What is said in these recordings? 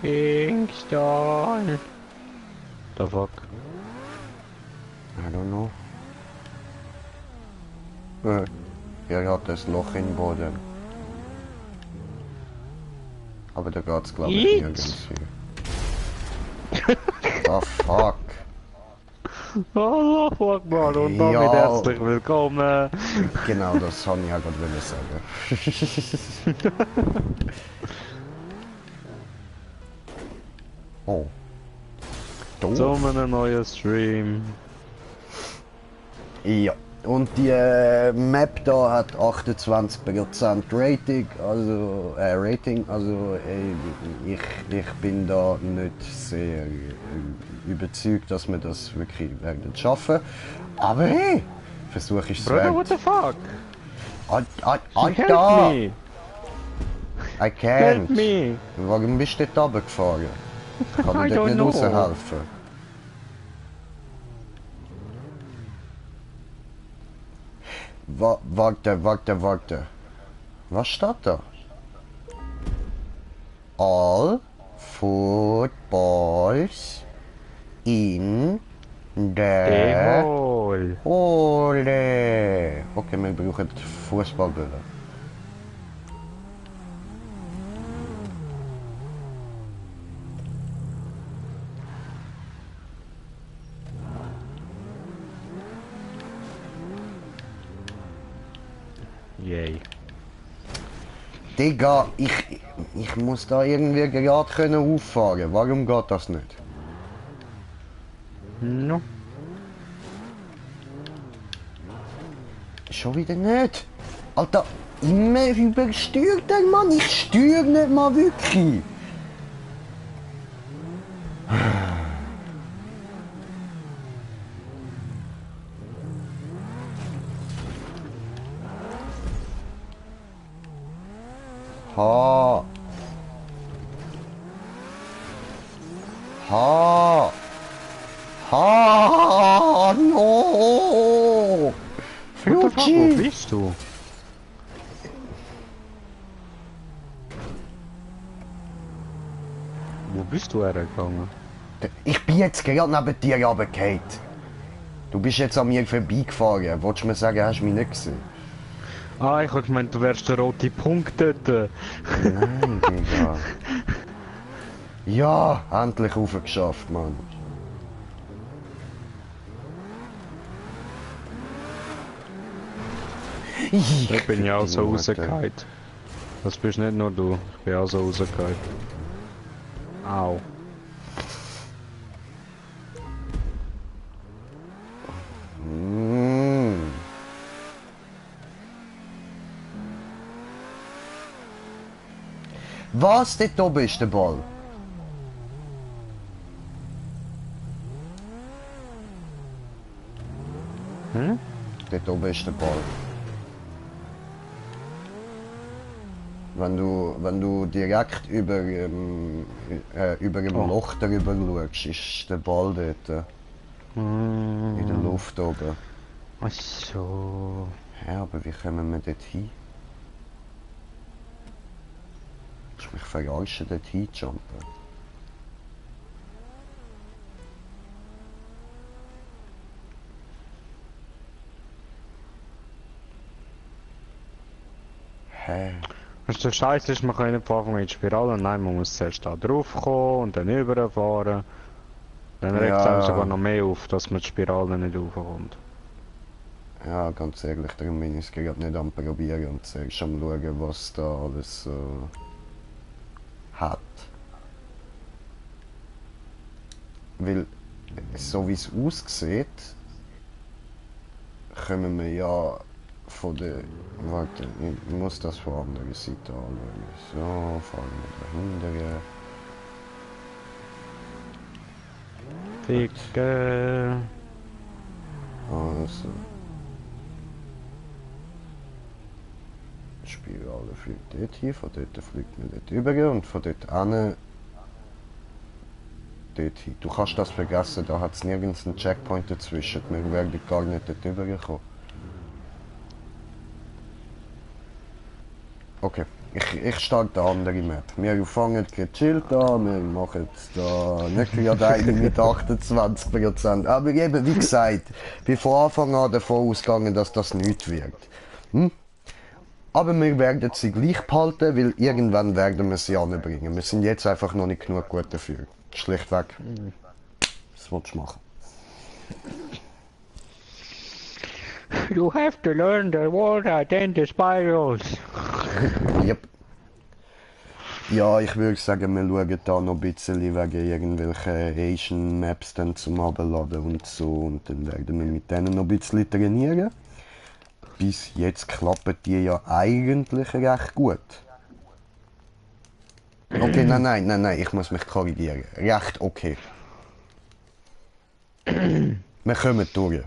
Kingston. The fuck? I don't know. Er hat das Loch im Boden. Aber da geht's glaube ich nirgends hin. Ah fuck. Oh fuck man, und damit Ja. herzlich willkommen. Genau, das habe ich ja gerade sagen. Oh. Doof. So einem neuen Stream. Ja. Und die Map da hat 28% Rating, also ich bin da nicht sehr überzeugt, dass wir das wirklich werden schaffen. Aber hey, Versuch ist es Brother, wert. what the fuck? Help Alter! me! I can't! Help me! Warum bist du dort runtergefahren? Ich kann I dir dort don't nicht know. raushelfen. Warte. Was steht da? All footballs in der Ehol! Ole. Okay, wir brauchen Fußballbälle. Yay. Digga, ich muss da irgendwie gerade können auffahren. Warum geht das nicht? No. Schon wieder nicht. Alter, immer übersteuert der Mann. Ich steuere nicht mal wirklich. Ha. Ha. Ha. No. What the fuck, wo Flutschi. bist du? Wo bist du hergegangen? Ich bin jetzt gerade neben dir runtergefallen. Du bist jetzt an mir vorbeigefahren. Wolltest du mir sagen, hast du mich nicht gesehen? Ah, ich hab gemeint, du wärst der rote Punkt dort. Nein, Digga. Ja, endlich raufgeschafft, Mann. Ich bin ja auch so Mutter. rausgefallen. Das bist nicht nur du, ich bin auch so rausgefallen. Au. Mm. Was? Dort oben ist der Ball. Hm? Dort oben ist der Ball. Wenn du direkt über dem Oh. Loch darüber schaust, ist der Ball dort in der Luft oben. Ach so. Ja, aber wie kommen wir dort hin? Ich mich verarschen, dort hinjumpen. Hä? Was der Scheiß ist, man kann nicht von Anfang an in die Spirale. Nein, man muss zuerst da drauf kommen und dann überfahren. Dann regt es Ja. einem sogar noch mehr auf, dass man die Spirale nicht raufkommt. Ja, ganz ehrlich, darum bin ich es gerade nicht am probieren und zuerst am schauen, was da alles hat. Weil, so wie es aussieht, kommen wir ja von der... Warte, ich muss das von der anderen Seite anschauen. So, fahren wir dahinter. Ficke. Also. Die Spirale fliegt dort hin, von dort fliegt man dort rüber und von dort hin dort hin. Du kannst das vergessen, da hat es nirgends einen Checkpoint dazwischen. Wir werden gar nicht dort rübergekommen. Okay. Ich starte eine andere Map. Wir fangen gechillt an, wir machen da nicht gerade eine mit 28%. Aber eben, wie gesagt, ich bin von Anfang an davon ausgegangen, dass das nichts wird. Hm? Aber wir werden sie gleich behalten, weil irgendwann werden wir sie anbringen. Wir sind jetzt einfach noch nicht genug gut dafür. Schlichtweg. Was willst du machen? You have to learn the water, then the spirals. Yep. Ja, ich würde sagen, wir schauen da noch ein bisschen wegen irgendwelchen Asian Maps dann zum Abladen und so. Und dann werden wir mit denen noch ein bisschen trainieren. Bis jetzt klappen die ja eigentlich recht gut. Okay, nein, ich muss mich korrigieren. Recht okay. Wir kommen durch.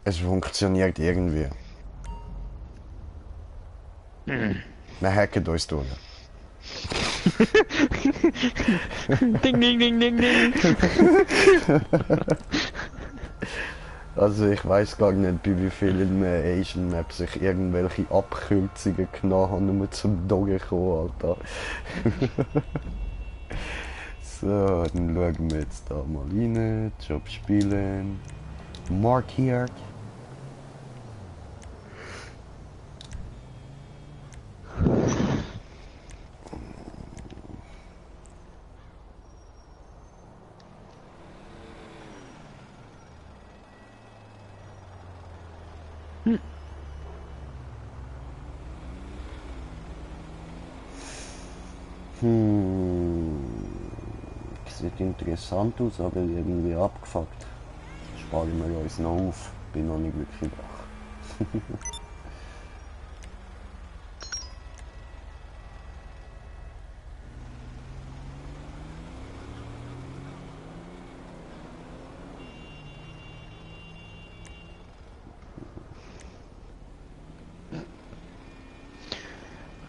Es funktioniert irgendwie. Wir hacken uns durch. Ding, ding, ding, ding, ding. Also ich weiß gar nicht, bei wie vielen Asian Maps ich irgendwelche Abkürzungen genommen habe, nur zum Doggen kommen, Alter. So, dann schauen wir jetzt da mal rein. Job spielen. Mark hier. Sieht interessant aus, aber irgendwie abgefuckt. Sparen wir uns noch auf. Bin noch nicht wirklich wach.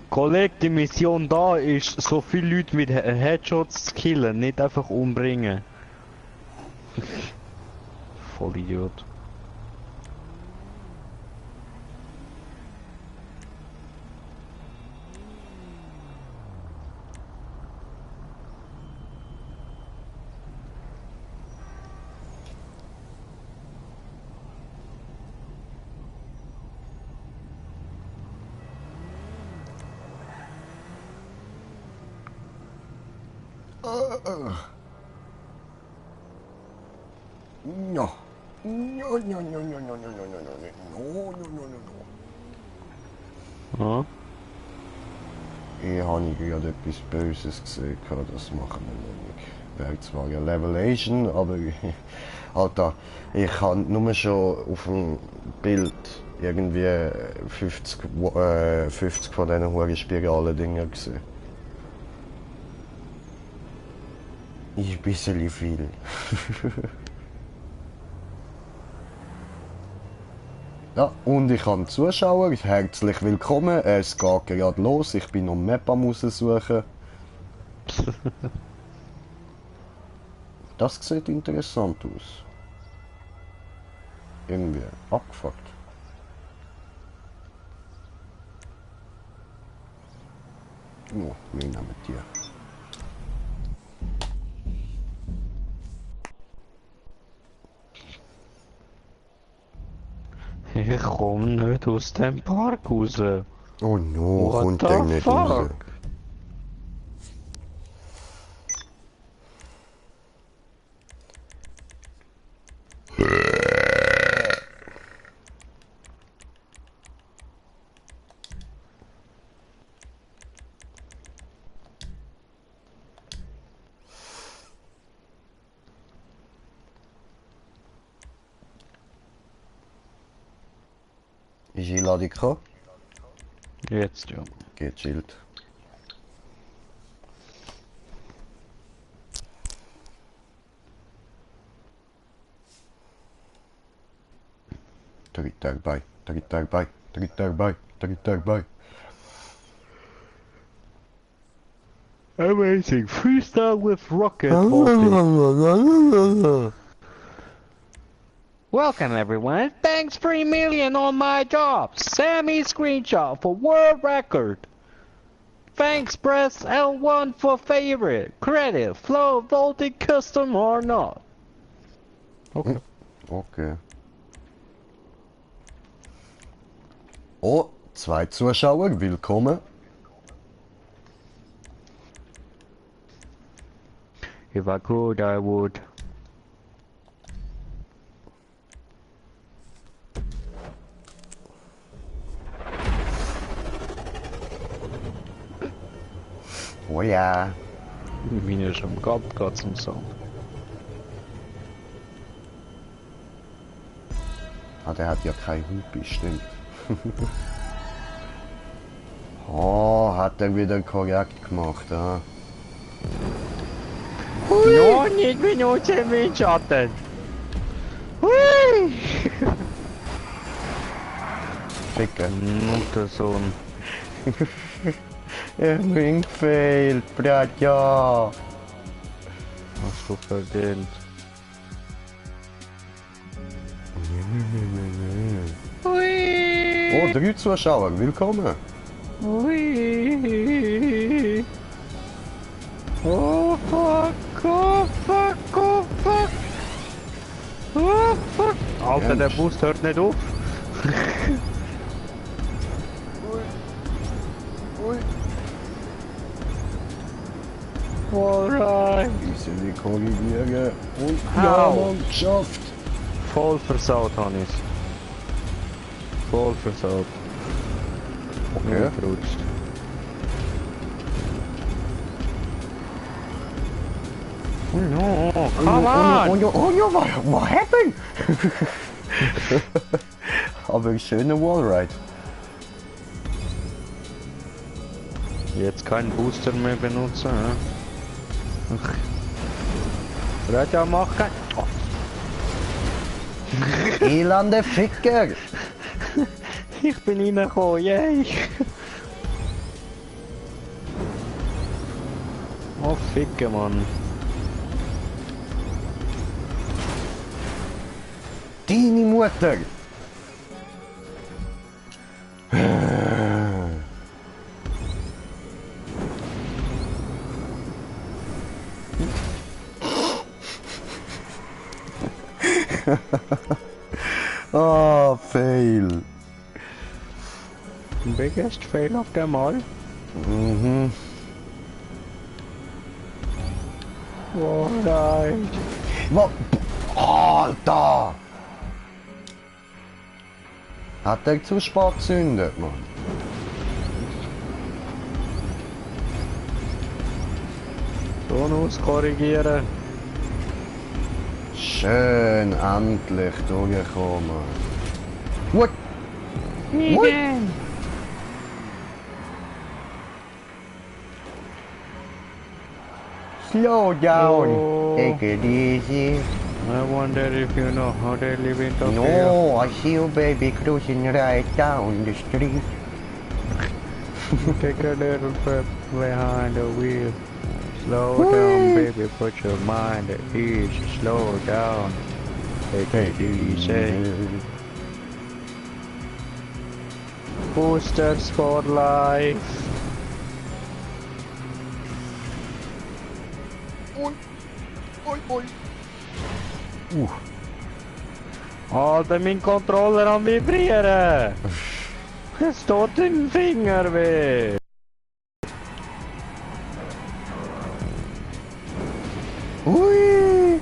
Kollege, die Mission da ist, so viele Leute mit Headshots zu killen, nicht einfach umbringen. Voll Idiot. No. No, no, no, no, no, no, no, no, no, no, no, no, no, no. Ja. Hier habe ich gerade etwas Böses gesehen, das machen wir nicht. Wäre zwar ja Level Asian, aber Alter, ich habe nur schon auf dem Bild irgendwie 50 von diesen hohen Spiralen-Dinger gesehen. Ist ein bisschen viel. Ja, und ich habe Zuschauer, herzlich willkommen, es geht gerade los, ich bin noch Map am raussuchen. Das sieht interessant aus. Irgendwie abgefuckt. Oh, wir nehmen die. Ich komme nicht aus dem Park raus. Oh no, What kommt the der nicht raus. fuck? Ist die Einladung gekommen? Jetzt ja. Geht chillt. Tag bei. Amazing freestyle with rocket. Voltage. Welcome everyone. Thanks 3 million on my job. Sammy screenshot for world record. Thanks, press L1 for favorite. Credit, flow, voted custom or not. Okay. Okay. Oh, 2 Zuschauer, willkommen. If I could, I would. Oh ja. Ich bin ja schon gerade zum Song. Ah, der hat ja kein Hupi, stimmt. Oh, hat er wieder korrekt gemacht, ja. Ja, nicht benutzen im Windschatten. Hui! Ficken. Muttersohn. Er Ring fehlt, Bratja. Hast du verdient. Hui! Oh, 3 Zuschauer, willkommen. Hui! Oh fuck, oh fuck, oh fuck! Oh fuck! Alter, der Boost hört nicht auf. Alright! Diese wir korrigieren. Und Au. ja, Mann, geschafft. Voll versaut, Hannes. Voll versaut. Okay. Verrutscht. Oh no, come on! What happened? Aber schöne Wallride. Jetzt keinen Booster mehr benutzen, ne? Raja, mach kein... Oh. Elende Ficker. Ich bin reingekommen, yay! Oh, Ficke, Mann. Deine Mutter. Oh, fail. Biggest fail of them all. Mhm. Alright. Was? Alter! Hat er zu spät gezündet, Mann? Bonus korrigieren. Schön, endlich durchgekommen. What? What? Slow down. Oh. Take it easy. I wonder if you know how they live in Tokyo. No, I see you baby cruising right down the street. Take a little trip behind the wheel. Slow Whee! down, baby, put your mind at ease. Slow down. Take it easy. Boosters for life. Alter, mein Controller am vibrieren. Es tut im Finger weh. Ui!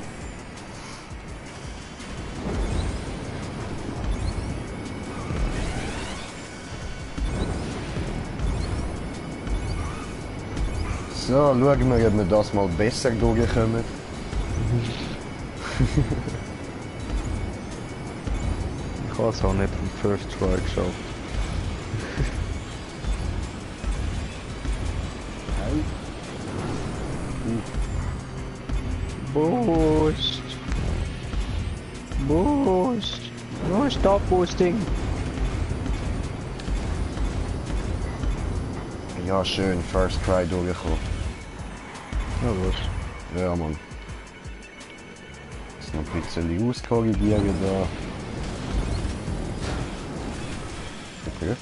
So, schauen wir, ob wir das mal besser durchkommen. Ich habe es auch nicht im First Try geschafft. Boost! Boost! No, stop boosting! Ja, schön, First Try durchgekommen. Ja, was? Ja, Mann. Das noch ein bisschen auskorrigieren da. Okay.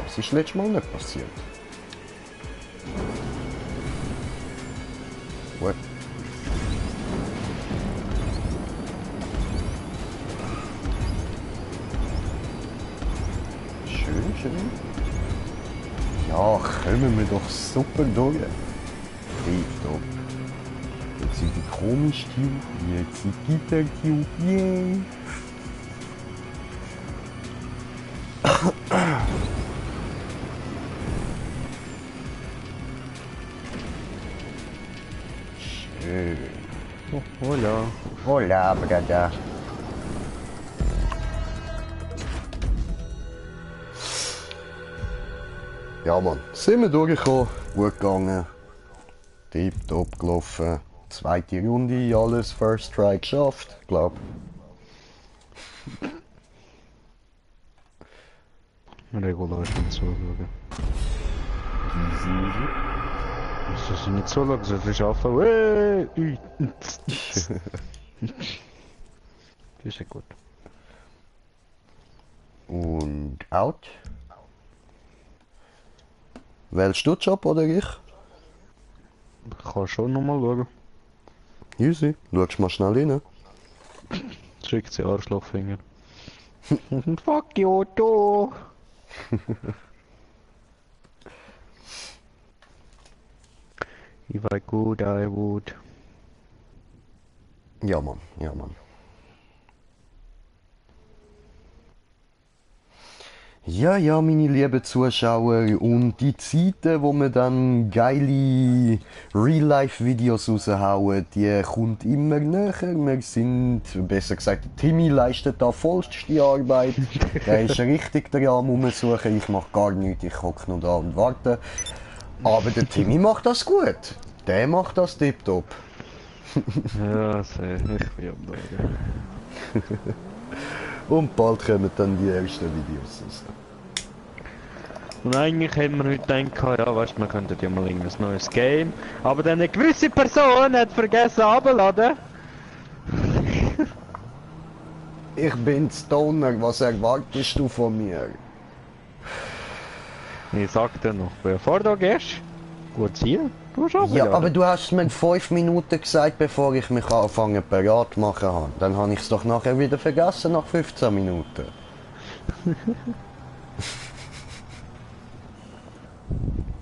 Das ist letztes Mal nicht passiert. What? Schön, schön. Ja, kommen wir doch super durch. Tipptopp. Jetzt sind die komisch Tube, jetzt sind die Gitter Tube, yay! Schön. Oh, hola. Hola, Brother. Ja, Mann, sind wir durchgekommen, gut gegangen. Tipptopp gelaufen. Zweite Runde, alles First Try geschafft, glaub. Regular ist nicht zuschauen. Easy, easy. Das ist nicht zuschauen, das ist arbeiten. Das ist ja gut. Und out. Wählst du den Job oder ich? Ich kann schon nochmal schauen. Easy. Schaust mal schnell rein. Schickt sie Arschlochfinger. Fuck you, Otto! If I could, I would. Ja, Mann, ja, Mann. Ja, ja, meine lieben Zuschauer, und die Zeiten, wo wir dann geile Real-Life-Videos raushauen, die kommt immer näher. Wir sind, besser gesagt, Timmy leistet da vollste Arbeit. Der ist richtig dran am Rumsuchen, ich mache gar nichts, ich hocke nur da und warte. Aber der Timmy macht das gut. Der macht das tipptopp. Ja, sehr. Ich bin am Schauen. Und bald kommen dann die ersten Videos raus. Und eigentlich hätten wir heute gedacht, ja, weißt du, wir könnten ja mal irgendein neues Game. Aber dann eine gewisse Person hat vergessen abzuladen. Ich bin Stoner, was erwartest du von mir? Ich sag dir noch, bevor du gehst, gut Ziel, du hast Ja, abgeladen. aber du hast mir 5 Minuten gesagt, bevor ich mich anfangen bereit machen habe. Dann habe ich es doch nachher wieder vergessen, nach 15 Minuten.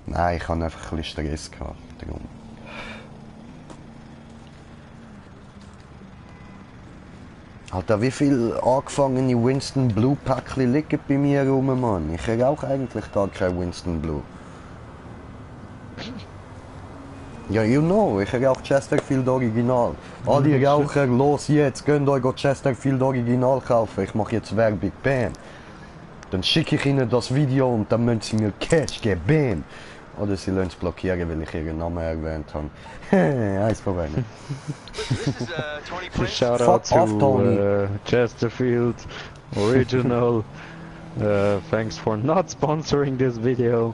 Nein, ich hatte einfach ein bisschen Stress gehabt. Darum. Alter, wie viel angefangene Winston Blue Päckchen liegen bei mir rum, Mann? Ich rauche eigentlich gar kein Winston Blue. Ja, you know, ich rauche Chesterfield Original. Alle Raucher, los jetzt, könnt euch Chesterfield Original kaufen. Ich mache jetzt Werbung, bam. Dann schicke ich ihnen das Video und dann müssen sie mir Cash geben, bam. Oder sie lassen es blockieren, weil ich ihren Namen erwähnt habe. Eins vorbei. Shout Fuck out off, to Tony. Chesterfield Original. Thanks for not sponsoring this video.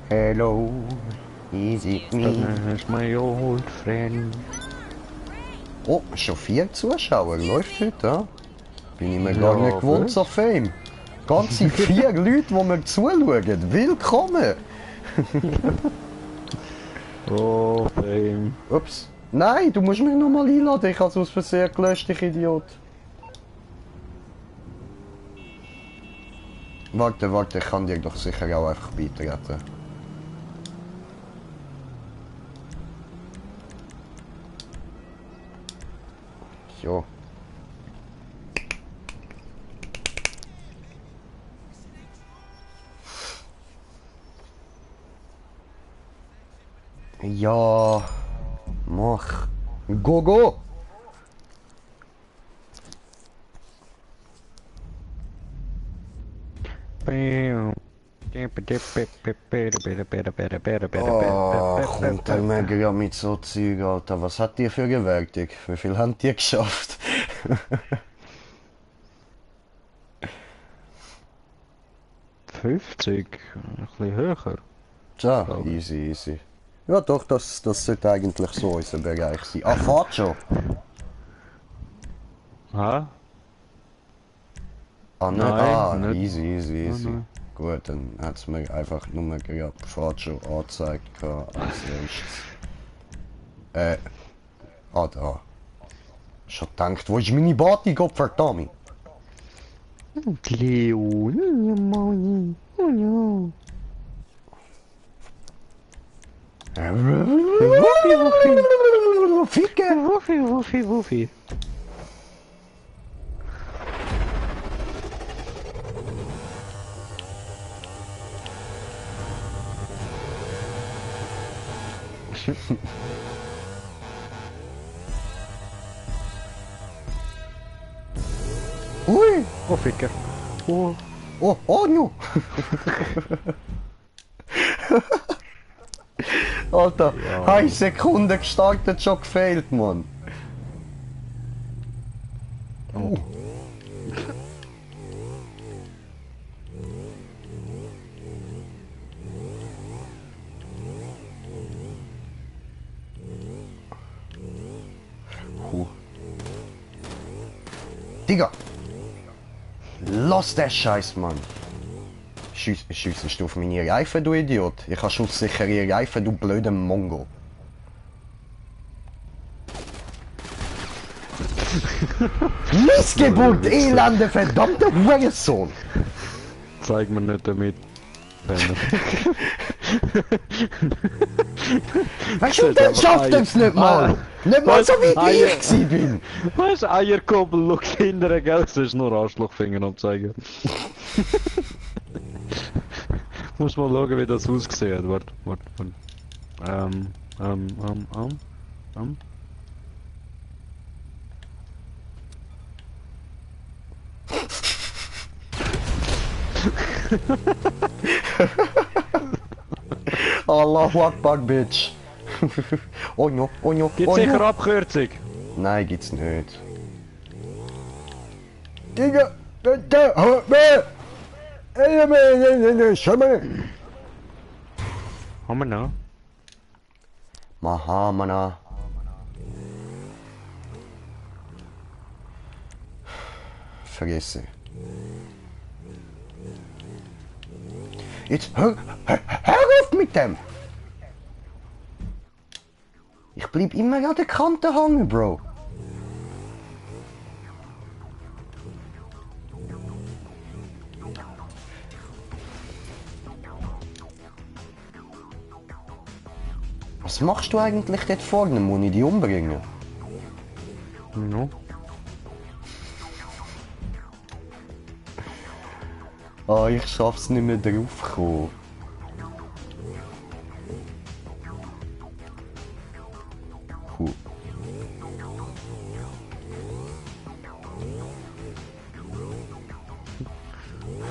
Hello, is it me? That's my old friend. Oh, schon 4 Zuschauer, läuft heute, ja? Bin ich mir gar Ja, nicht gewohnt, so Fame. Ganze 4 Leute, die mir zuschauen. Willkommen! Oh, Fame. Ups. Nein, du musst mich nochmal einladen, ich habe es aus Versehen gelöscht, ich Idiot. Warte, warte, ich kann dir doch sicher auch einfach beitreten. Jo. Ja, mach. Go, go! Bam. Oh, kommt der Mega mit so Zeug, Alter. Was hat die für Gewerkung? Wie viel haben die geschafft? 50, ein bisschen höher. Tja, easy, easy. Ja doch, das sollte eigentlich so unser Bereich sein. Ah, fahrt schon? Ha? Ah, nicht? Nein, Ah, nicht. easy, easy, easy. Nein. Gut, dann hat es mir einfach nur gerade fahrt schon angezeigt als erstes. Da. Schon gedacht, wo ist meine Party, Gottverdammt? Cleo, Ficke! Wuffi. Ui! Oh, Ficker. Oh. Oh no! Alter, Ja. eine Sekunde gestartet, schon gefehlt, Mann. Oh. Digga! Lass den Scheiß, Mann! Schiessest du auf meine Reifen, du Idiot? Ich habe schusssichere Reifen, du blöder Mongo. Missgeburt, elende, verdammte Hurensohn! Zeig mir nicht damit. Weißt du, dann schafft es nicht mal! Nicht mal so wie ich gsi bin! Weißt du, Eierkobel, schau hinterher, gell? Das ist nur Arschlochfinger abzeigen. Muss mal schauen, wie das aussieht. Warte. Allahu Akbar, Bitch! Oh no. Gibt's sicher Abkürzung? Nein, gibt's nicht. Digga! Hört mir! Schau mal! Haben wir noch? Mahamana. Vergesse. Jetzt hör auf mit dem! Ich bleib immer an der Kante hängen, Bro. Was machst du eigentlich dort vorne? Muss ich dich umbringen? No. Ah, ich schaff's nicht mehr draufgekommen. Cool.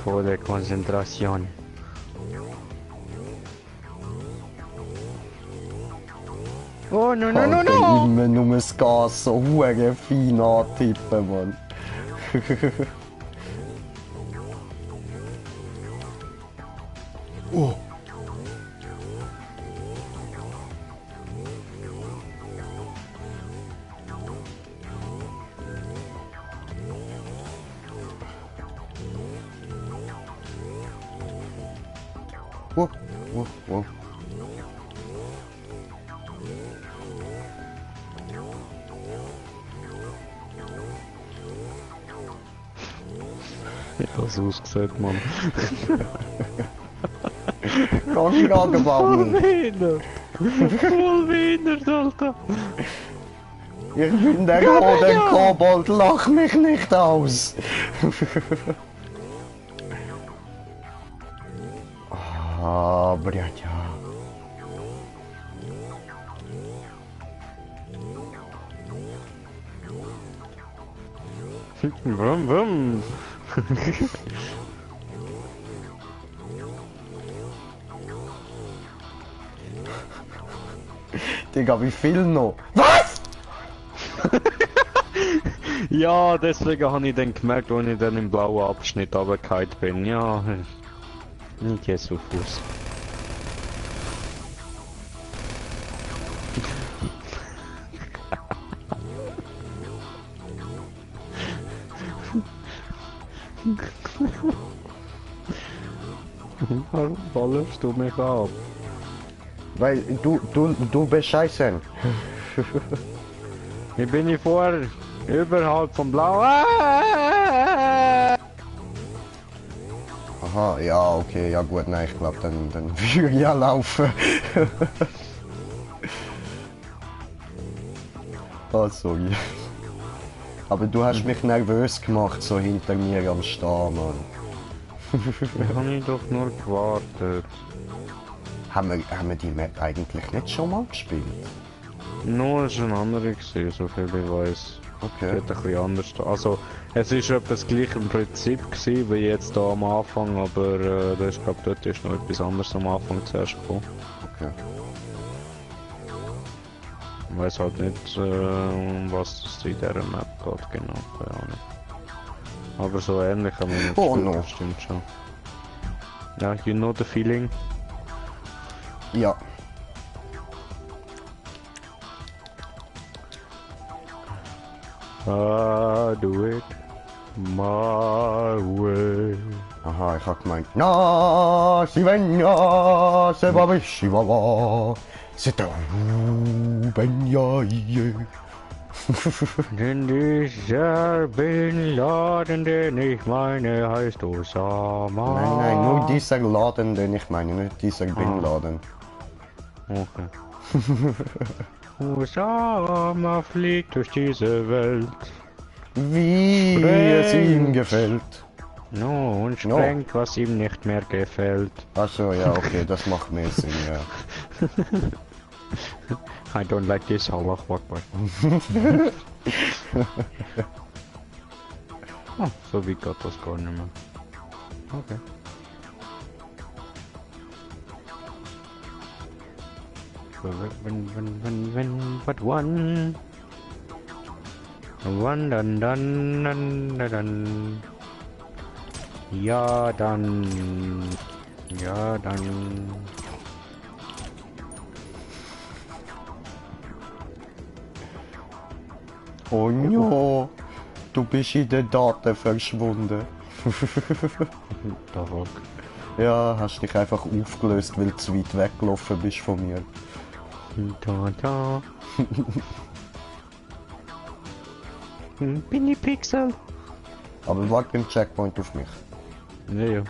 Volle Konzentration. Oh, no. Alter, immer nur das Gas so hure fein antippen, Mann. Oh. Whoa. Ja, das ausgesehen, Mann. Kann ich angebaut. Voll behindert, Alter. Ich bin der rote Kobold, lach mich nicht aus. Ah, Bratja. Wum. Digga, wie viel noch? Was? Ja, deswegen habe ich dann gemerkt, als ich dann im blauen Abschnitt runtergefallen bin. Ja, nicht jetzt auf Fuß. Warum ballerst du mich ab? Weil du bist scheiße. Ich bin hier vor, überhalb vom Blau. Ah! Aha, ja, okay, ja gut, nein, ich glaube, dann würde ich ja laufen. Oh, sorry. Aber du hast mich nervös gemacht, so hinter mir am Stehen, Mann. Ich habe doch nur gewartet. Haben wir die Map eigentlich nicht schon mal gespielt? Nur ist ein anderer gewesen, so viel ich weiß. Okay. Geht ein bisschen anders. Also, es ist etwa das gleiche im Prinzip gewesen, wie jetzt hier am Anfang, aber ich glaube, dort ist noch etwas anderes am Anfang zuerst gekommen. Okay. Ich weiß halt nicht, um was es in dieser Map geht, genau, keine Ahnung. Aber so ähnlich haben wir Oh gespielt, no. das stimmt schon. Ja, you know the feeling. Ja. I do it my way. Aha, ich hab gemeint. Na, Sivenya, Sebabi, Shivawa, Sita, Benya, Denn dieser Bin Laden, den ich meine, heißt Osama. Nein, nur dieser Laden, den ich meine, nicht dieser Bin Laden. Okay. Osama fliegt durch diese Welt. Wie es ihm gefällt. No, und sprengt, was ihm nicht mehr gefällt. Achso, ja, okay, das macht mehr Sinn, ja. I don't like this, Allah Akbar. Oh, so wie geht das gar nicht mehr. Okay. When, but one. One, dann. Ja, dann. Ja, dann. Oh no, du bist in den Daten verschwunden. Da fuck. Ja, hast dich einfach aufgelöst, weil du zu weit weggelaufen bist von mir. Da. Bin ich Pixel? Aber warte beim Checkpoint auf mich. Ja, ja.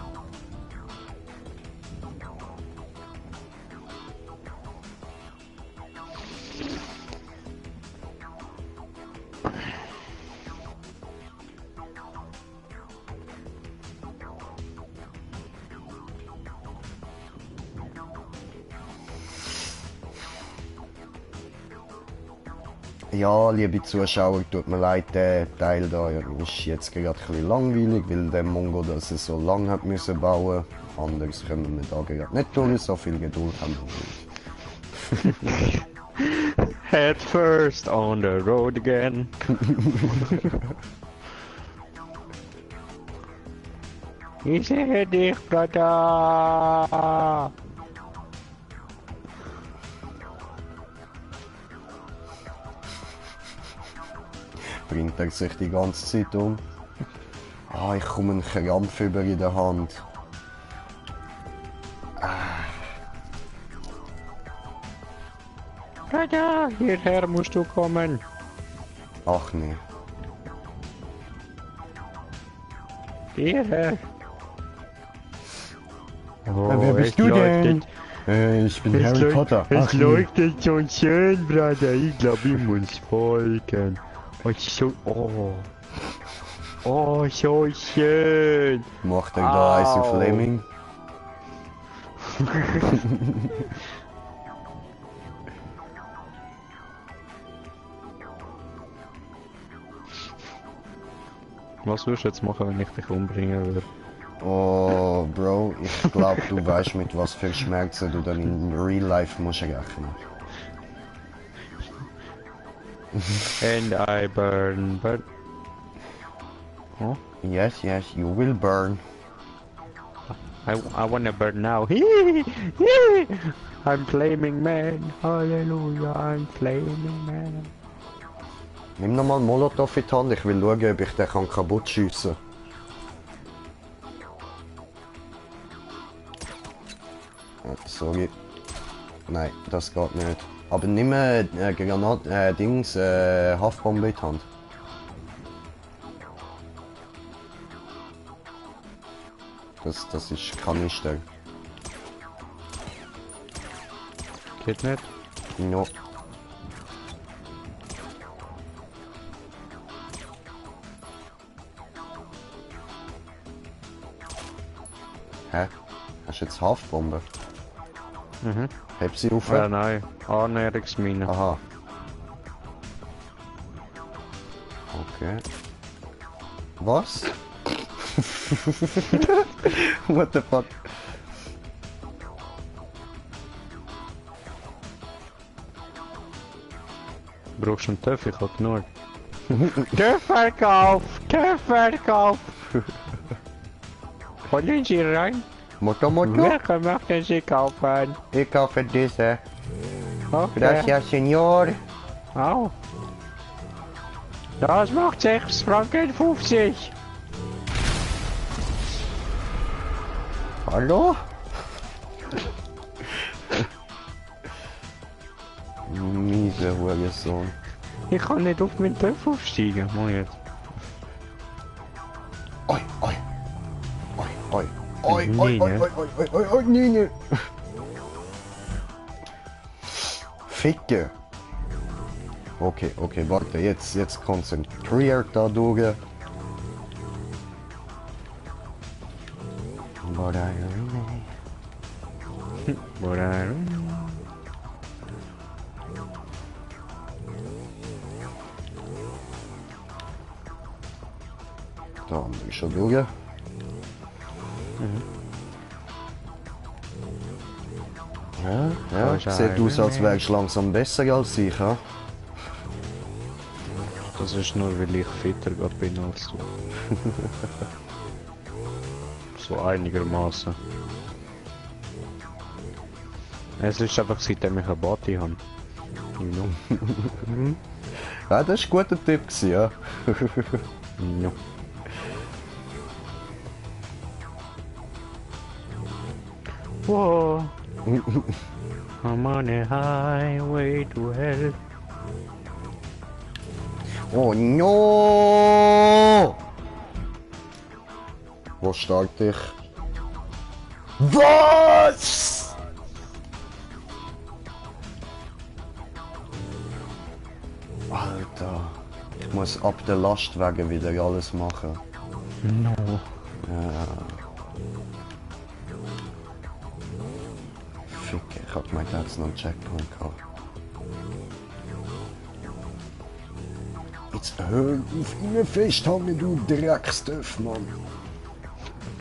Ja, liebe Zuschauer, tut mir leid, der Teil da ist jetzt gerade ein bisschen langweilig, weil der Mongo das so lange hat müssen bauen. Anders können wir da gerade nicht tun, so viel Geduld haben wir nicht. Head first on the road again. Ich sehe dich, Bruder. Bringt er sich die ganze Zeit um. Ah, ich komme einen Krampf über in der Hand. Bruder, hierher musst du kommen. Ach nee. Hierher. Oh, Wer bist du denn? Ich bin Harry Potter. Es Ach nee. leuchtet schon schön, Bruder. Ich glaube, ich muss folgen. Oh, so, oh, so schön. Macht er da Eis auf Au. Fleming? Was würdest du jetzt machen, wenn ich dich umbringen würde? Oh, Bro, ich glaube, du weißt, mit was für Schmerzen du dann in Real Life musst rechnen. And I burn, but... Oh, Yes, yes, you will burn. I wanna burn now. I'm flaming man. Hallelujah, I'm flaming man. Nimm nochmal einen Molotov in die Hand, ich will schauen, ob ich den kann kaputt schiessen kann. Sorry. Nein, das geht nicht. Aber nimm Dings, Haftbombe in die Hand. Das ist Kanister. Geht nicht? No. Hä? Hast du jetzt Haftbombe? Mhm. Heb sie auf. Nein. Annäherungsmine. Aha. Okay. Was? What the fuck? Brauchst du einen Töff? Ich hab genug. Töpfverkauf! Töpfverkauf! Wollen Sie rein? Motto, Motto? Welche möchten Sie kaufen? Ich kaufe diese. Okay. Gracias, Senor. Au. Das macht 6 Franken 50. Hallo? Miese Hurensohn. Ich kann nicht auf meinen Töpf aufsteigen. Mal jetzt. Oi, oi. Oi, oi. Oi, oi, Nee, oi, ne? oi, oi, oi, oi, oi, nee, nee. Ficke. Okay, okay, warte, jetzt konzentriert da durch. But I Da haben wir schon durch. Ja, sieht aus, als wärst du langsam besser als ich, ha? Das ist nur, weil ich fitter gerade bin als du. So einigermaßen. Es ist einfach seitdem ich eine Body habe. You know? Ja, das war ein guter Tipp, gewesen, ja. Ja. Whoa. I'm on a highway to hell. Oh no! Wo starte ich? Was? Alter, ich muss ab der Lastwagen wieder alles machen. No. Ja. Ficke, ich hab gemeint, da hat's noch einen Checkpoint gehabt. Jetzt hör auf ihn festhalten, du Dreckstöff, Mann.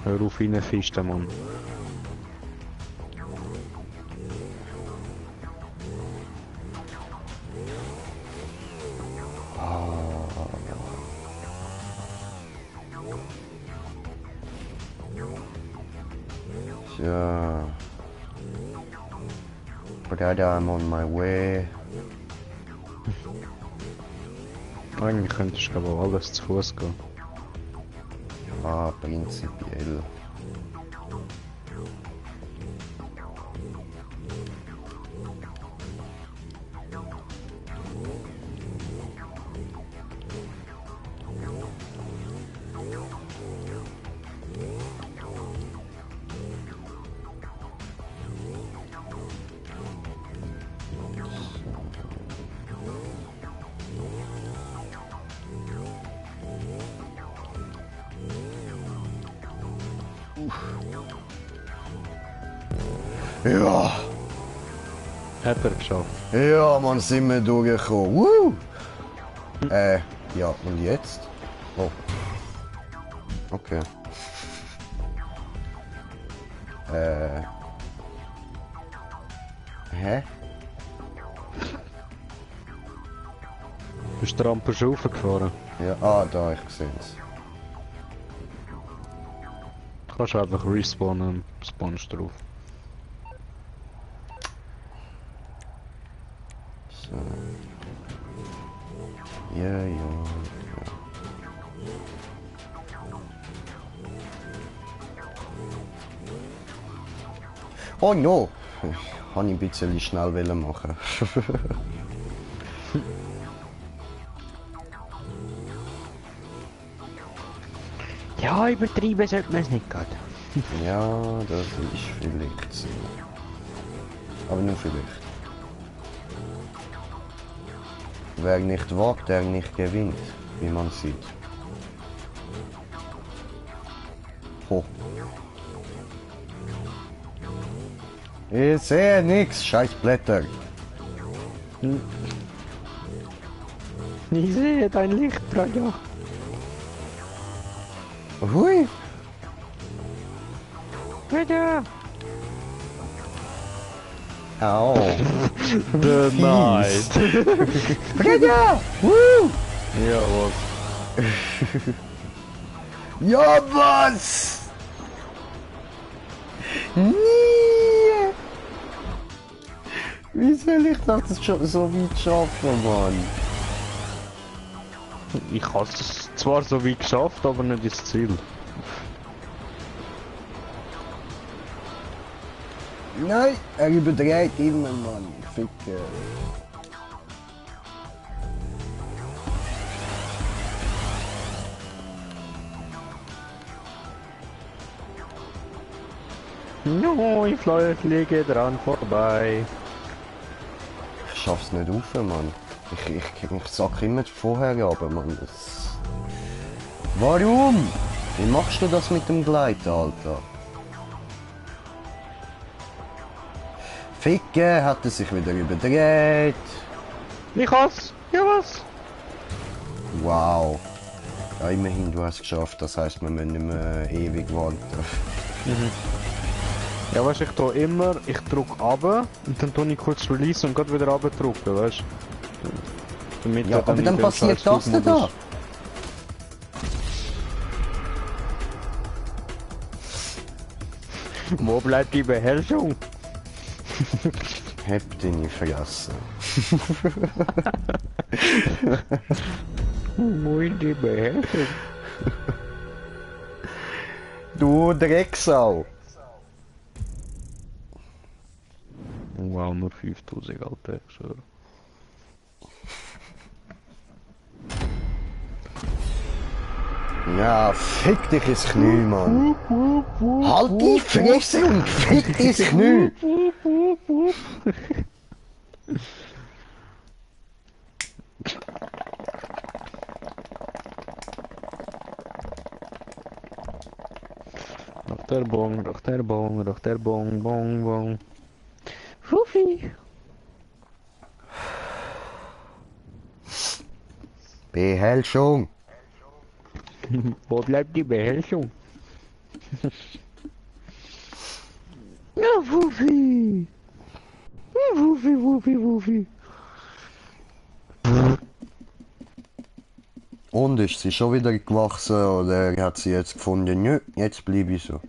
Hör auf rein, Fiste, Mann. Ja. Brother, I'm on my way. Eigentlich könntest du aber alles zu Fuß gehen. Ah, prinzipiell. Ja, Hat er geschafft. ja, man, sind wir durchgekommen. Woo! Ja, und jetzt? Oh. Okay. Hä? Bist du die Rampe schon raufgefahren? Ja, ah, da, ich sehe es. Kannst du einfach respawnen und spawnst drauf. So. Ja, ja, ja. Oh no! Ich kann ein bisschen schnell machen. Ja, übertrieben sollte man es nicht gerade. Ja, das ist vielleicht so. Aber nur vielleicht. Wer nicht wagt, der nicht gewinnt, wie man sieht. Ho. Ich sehe nix, scheiß Blätter. Ich sehe dein Licht, Braja. Hui. Braja. Au. The night. Braja! Woo! Ja, was? Ja, was? Nie! Wie soll ich das schon so weit schaffen, Mann? Ich habe es zwar so weit geschafft, aber nicht ins Ziel. Nein, er überdreht immer, Mann. Ficke. No, ich fliege dran vorbei. Ich schaff's nicht auf, Mann. Ich sag immer vorher aber, Mann. Das... Warum? Wie machst du das mit dem Gleiten, Alter? Ficke, hat er sich wieder überdreht. Ich has! Ja was? Wow. Ja, immerhin, du hast es geschafft. Das heisst, wir müssen nicht mehr ewig warten. Ja, weißt du, ich drück runter und dann tue ich kurz Release und gerade wieder runter drücken, weißt du? Damit Ja, aber dann passiert das nicht da. Wo bleibt die Beherrschung? Hab dich nicht vergessen. Wo ist die Beherrschung? Du Drecksau! Wow, nur 5000, Alter, ich schwöre. Ja, fick dich ins Knie, Mann. Halt die Fresse und fick dich ins Knie. Doch der Bong, Bong, Bong. Fufi. Beherrschung. Wo bleibt die Beherrschung? Ja, Fufi. Ja, Fufi, Fufi, Fufi. Und ist sie schon wieder gewachsen oder hat sie jetzt gefunden, nö, jetzt bleibe ich so.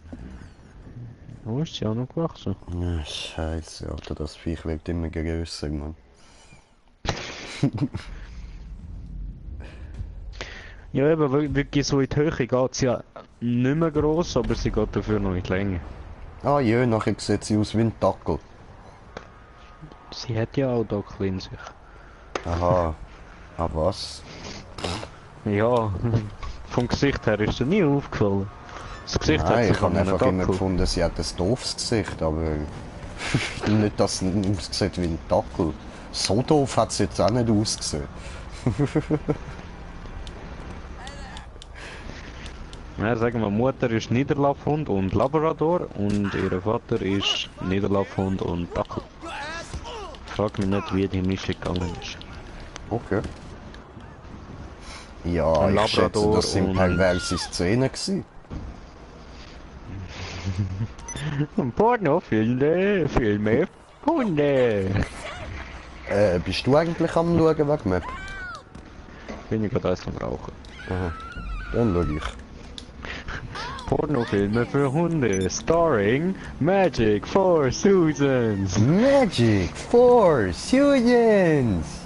Wo ist sie auch noch gewachsen? Ja, Scheiße, Alter, das Viech wird immer grösser, Mann. Ja, eben, wirklich so in die Höhe geht sie ja nicht mehr gross, aber sie geht dafür noch in die Länge. Ah ja, nachher sieht sie aus wie ein Dackel. Sie hat ja auch Dackel in sich. Aha. Ah, was? Ja, vom Gesicht her ist sie nie aufgefallen. Das Gesicht hat Nein, sie ich habe einfach immer Dackel. gefunden, sie hat ein doofes Gesicht, aber nicht, dass sie aussieht wie ein Dackel. So doof hat sie jetzt auch nicht ausgesehen. Ja, sagen wir, Mutter ist Niederlaufhund und Labrador und ihr Vater ist Niederlaufhund und Dackel. Frag mich nicht, wie die Mischung gegangen ist. Okay. Ja, Ein ich schätze, Labrador das sind und- perverse Szenen gewesen. Pornofilme, Filme, Hunde. Bist du eigentlich am Schauen wegen Map? Weniger als zum Rauchen. Aha. Dann schau ich. Pornofilme für Hunde, starring Magic for Susans. Magic for Students!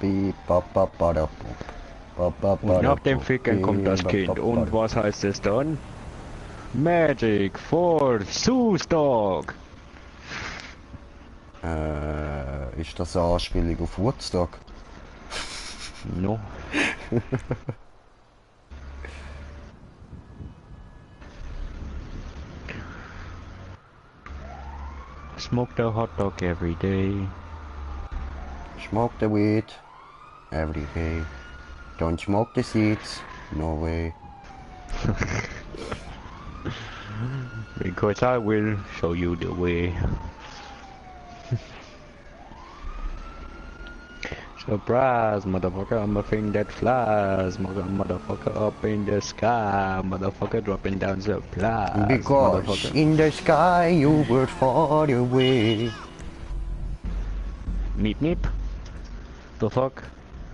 Und nach dem Ficken kommt das Kind. Und was heißt es dann? Magic for Sus Dog. Ist das eine Anspielung auf Woodstock? No. Smoke the hot dog every day. Smoke the weed every day. Don't smoke the seeds. No way. Because I will show you the way. Surprise, motherfucker, I'm a thing that flies. Motherfucker up in the sky. Motherfucker dropping down supplies. Because in the sky you were far away. Meep meep. The fuck?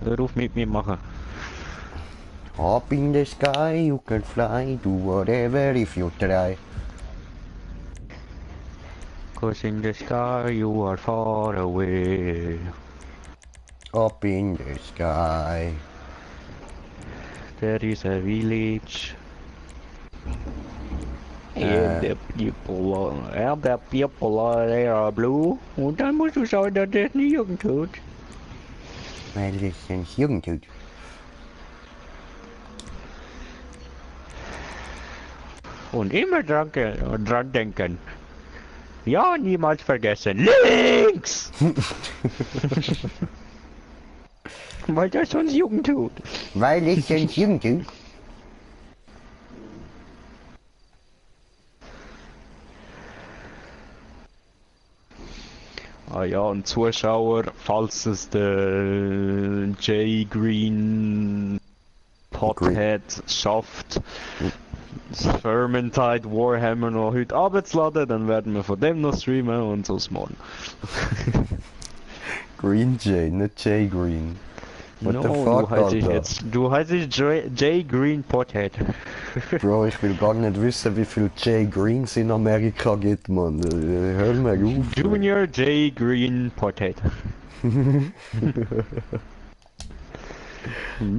Ruf meep meep machen. Up in the sky you can fly, do whatever if you try. Cause in the sky you are far away. Up in the sky. There is a village. And the people they are blue. Und dann musst du sagen, dass das nicht Jugend tut. Weil es ein Jugendhut. Und immer dran denken. Ja, niemals vergessen. Links! Weil das sonst Jugend tut. Weil es ein Jugendhut. Ah ja, und Zuschauer, falls es der J Green Pothead schafft, das Vermintide Warhammer noch heute Abend zu laden, dann werden wir von dem noch streamen und so morgen. Green J, nicht J Green. What No, the fuck, Alter? du heißt J Green Pothead. Bro, ich will gar nicht wissen, wie viel J Greens in Amerika gibt, man. Hör mir auf. Junior J Green Pothead.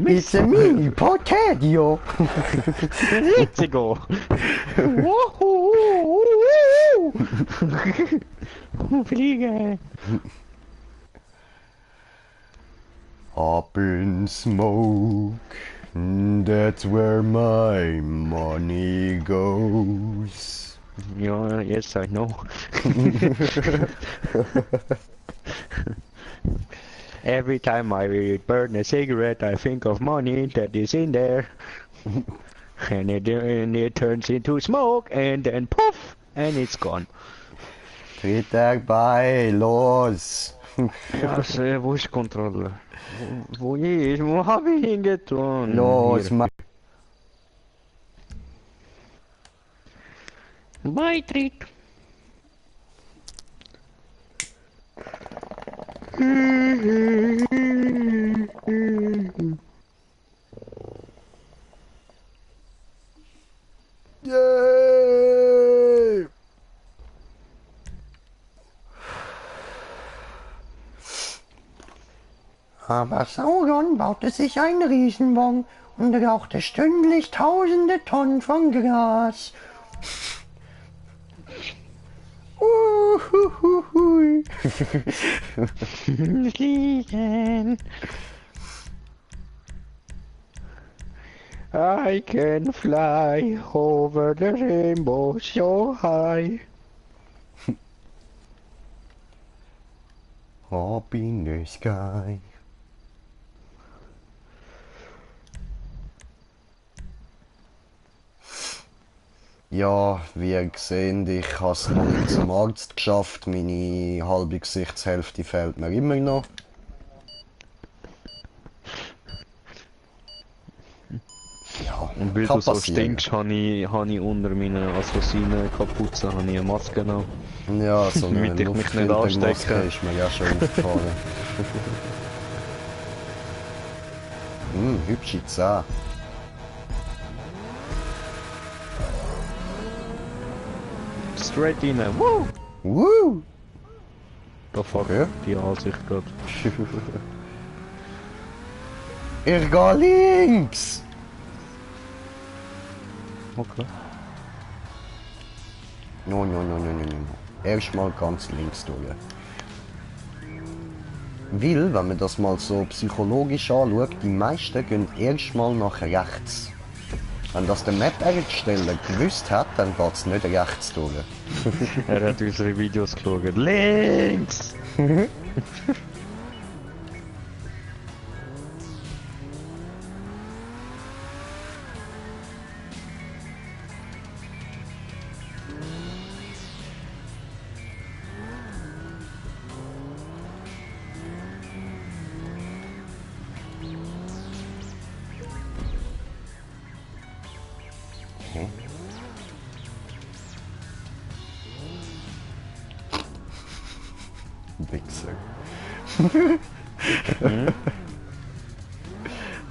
It's a me, Pothead, yo. Ritzigo. Fliege. Up in smoke, that's where my money goes. Yeah, yes, I know. Every time I burn a cigarette, I think of money that is in there. And it turns into smoke, and then poof, and it's gone. Tritt bei, los. Ja, Servus-Kontrolle. Wo ist? Wo hab ich ihn getan? Los, Mann. Beitritt. Yay! Aber Sauron baute sich ein Riesenbong und rauchte stündlich tausende Tonnen von Gras. Fliegen. I can fly over the rainbow so high. Up in the sky. Ja, wie gesehen, ich habe es noch nicht zum Arzt geschafft. Meine halbe Gesichtshälfte fehlt mir immer noch. Ja, Und weil kann du so passieren. stinkst, habe ich unter meiner Assassinen-Kapuze eine Maske genommen. Ja, so eine Damit ich mich nicht Luftfiltermaske anstecke. ist mir ja schon aufgefallen. Hübsche Zähne. Straight rein. Woo! Woo! Da fuck Okay. die Ansicht gerade. Ich gehe links! Okay. No. Erstmal ganz links durch. Weil, wenn man das mal so psychologisch anschaut, die meisten gehen erstmal nach rechts. Wenn das der Map-Ersteller gewusst hat, dann geht es nicht rechts durch. Er hat unsere Videos geschaut. Links! Wichser.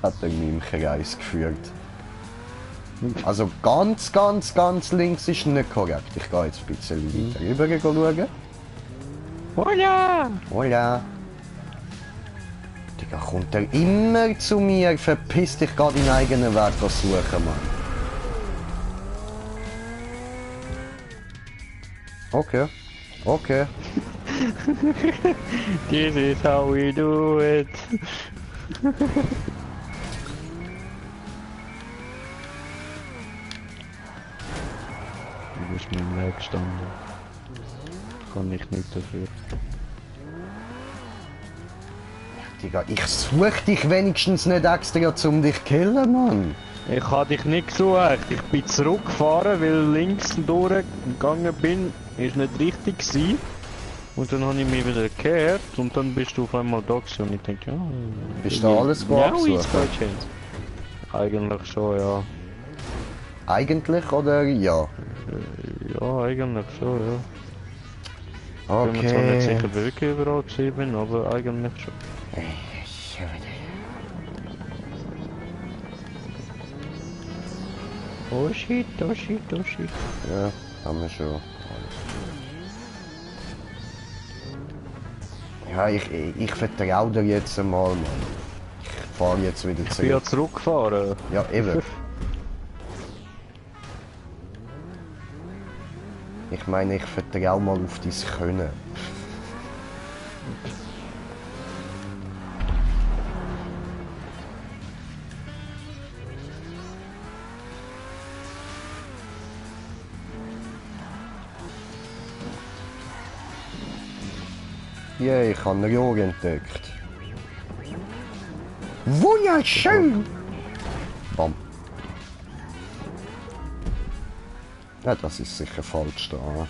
Hat er mich im Kreis geführt. Also ganz links ist nicht korrekt. Ich gehe jetzt ein bisschen weiter rüber schauen. Oh ja! Hola. Digga, kommt er immer zu mir? Verpiss dich, geh deinen eigenen Weg suchen, Mann. Okay. This is how we do it. Du bist mir im Weg gestanden. Kann ich nicht dafür. Digga, ich suche dich wenigstens nicht extra, um dich zu killen, Mann. Ich habe dich nicht gesucht. Ich bin zurückgefahren, weil links durchgegangen bin. Ist nicht richtig gewesen. Und dann habe ich mich wieder gekehrt und dann bist du auf einmal da gewesen. Und ich denke, ja... Bist du alles Ja, abgesucht? it's by chance. Eigentlich schon, ja. Eigentlich oder ja? Ja, eigentlich schon, ja. Ich bin mir zwar nicht Okay. sicher, wie ich überall gewesen bin, aber eigentlich schon. Oh shit, oh shit, oh shit. Ja, haben wir schon. Ja, ich vertraue dir jetzt einmal, Mann. Ich fahre jetzt wieder Ich bin ja zurück. zurückgefahren. Ja, eben. Ich meine, ich vertraue mal auf dein Können. Ja, ich habe ein Rohr entdeckt. Wunderschön! Bam. Ja, das ist sicher falsch da.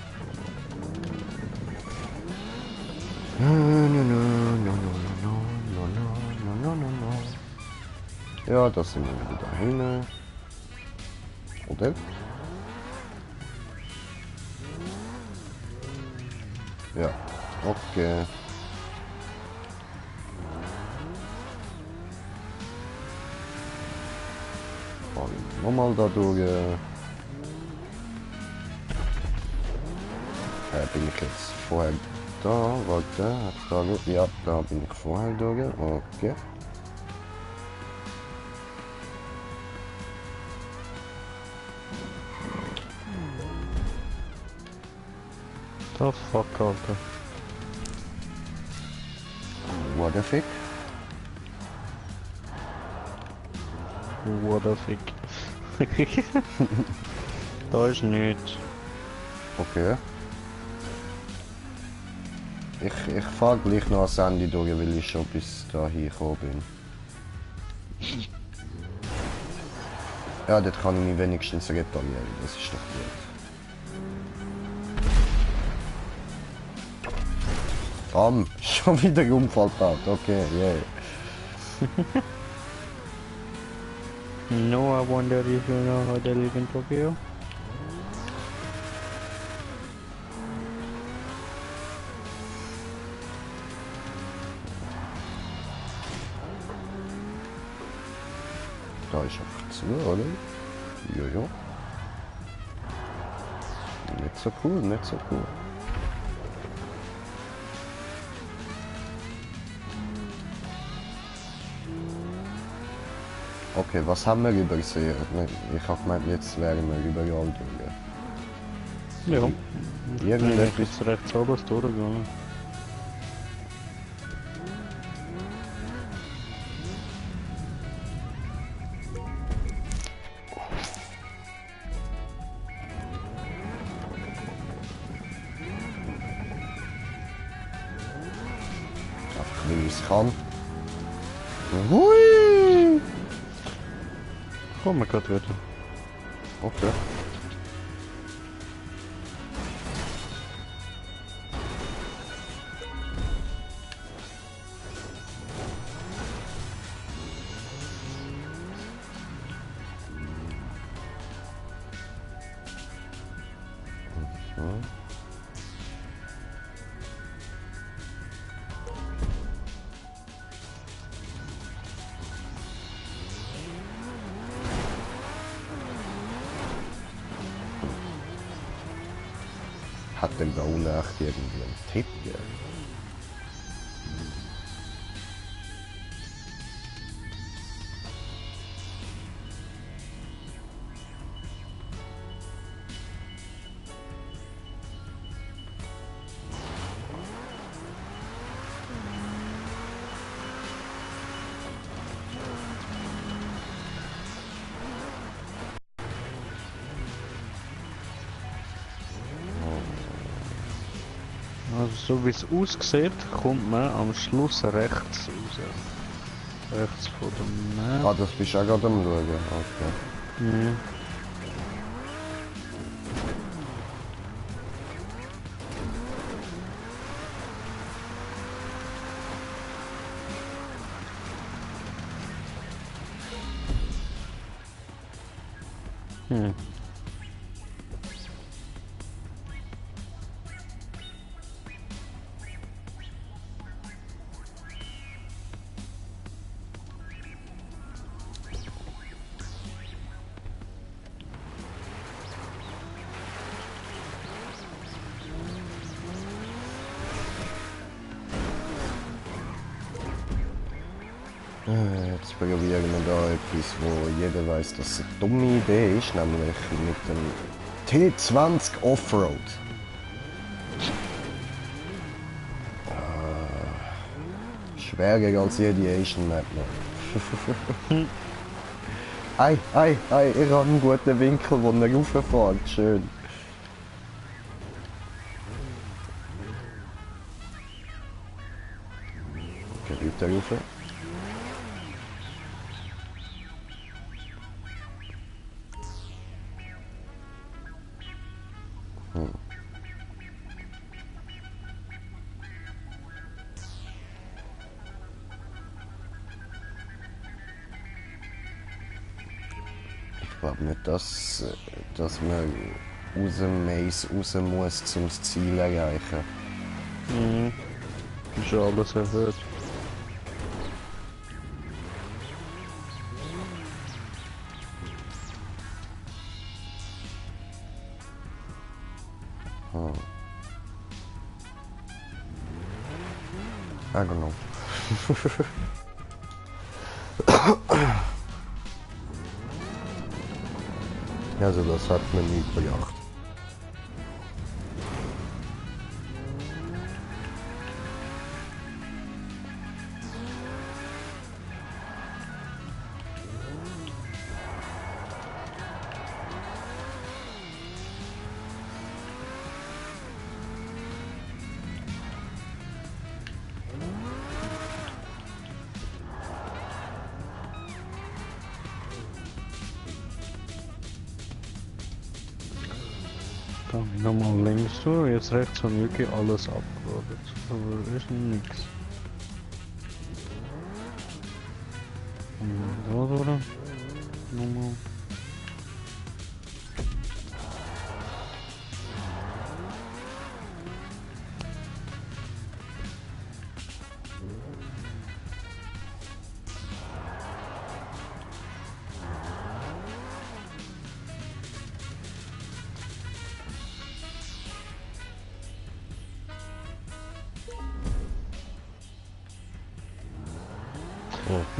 Ja, da sind wir wieder hin. Oder? Ja, okay. Fahren wir nochmal da durch. Bin ich jetzt vorher da? Warte, ja, da bin ich vorher durch. Okay. The fuck, Alter. What the fuck? What the fuck. Da ist nichts. Okay. Ich fahre gleich noch ans Ende durch, weil ich schon bis dahin gekommen bin. Ja, dort kann ich mich wenigstens reparieren, das ist doch gut. Bam, schon wieder Unfall gebaut, okay, yeah. No, I wonder if you know how they live in Tokyo. Da ist einfach zu, oder? Jojo. Nicht so cool, nicht so cool. Okay, was haben wir übersehen? Ich habe gemeint, jetzt wären wir überall durch. Ja. Irgendetwas. Ist rechts oben durchgegangen. Einfach weil ich es kann. Hui! Kommen wir gerade wieder. Okay. Hat denn da unten echt irgendwie einen Tipp? Ja? Also so wie es aussieht, kommt man am Schluss rechts raus. Rechts von der Map. Ah, das bist du auch gerade am Schauen. Okay. Ja. Hm. Jetzt probieren wir da etwas, wo jeder weiß, dass es eine dumme Idee ist, nämlich mit dem T20 Offroad. Schwerer als jede Asian Map noch. Ei, ich habe einen guten Winkel, wo er rauffährt. Schön. Okay, weiter rauf. Ich glaube nicht, dass man aus dem Maze raus muss, um das Ziel zu erreichen. Mhm. Ist ja alles erhöht. I don't know. Also das hat mir nie gebracht. Dann nochmal links durch, jetzt rechts und wirklich alles abgeladen. Aber ist nix. Da durch. Nochmal.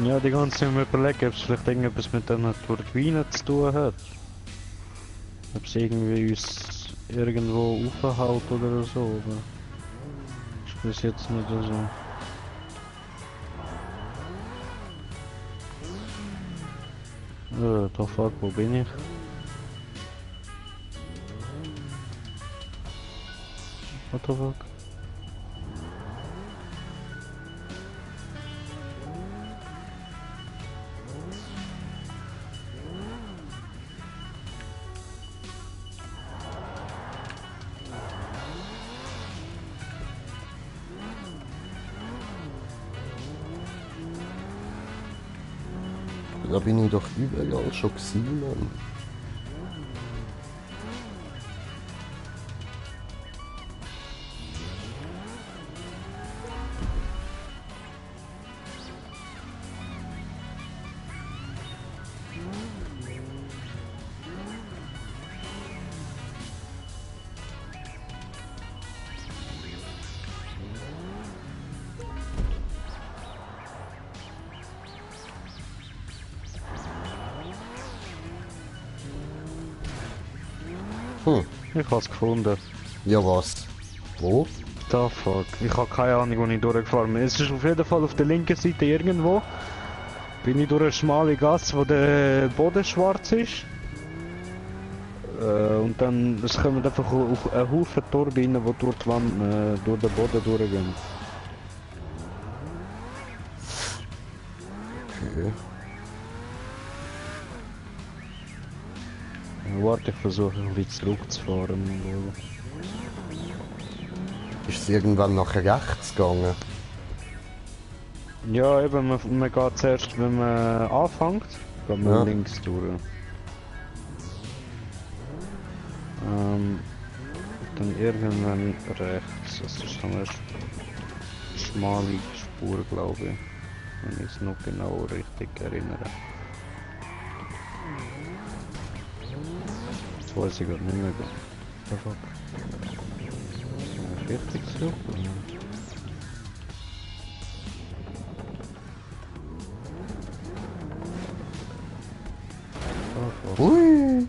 Ja, die ganze Zeit überlegen, ob es vielleicht irgendetwas mit den Turbinen zu tun hat. Ob es irgendwie uns irgendwo aufhält oder so, aber ist bis jetzt nicht so. Da fuck, wo bin ich? What the fuck? Da bin ich doch überall schon gewesen, Mann. Ich hab's gefunden. Ja, was? Wo? Da fuck. Ich hab keine Ahnung, wo ich durchgefahren bin. Es ist auf jeden Fall auf der linken Seite irgendwo. Bin ich durch eine schmale Gasse, wo der Boden schwarz ist. Und dann es kommen einfach auf einen Haufen Turbinen, die durch die Wand, durch den Boden durchgehen. Okay. Warte, ich versuche ein bisschen zurückzufahren. Ist es irgendwann nach rechts gegangen? Ja, eben, man geht zuerst, wenn man anfängt, geht man Ja. links durch. Dann irgendwann rechts. Das ist so eine schmale Spur, glaube ich. Wenn ich es noch genau richtig erinnere. Das weiß ich gerade nicht mehr. The fuck? Richtig so? Oh, fuck. Ui!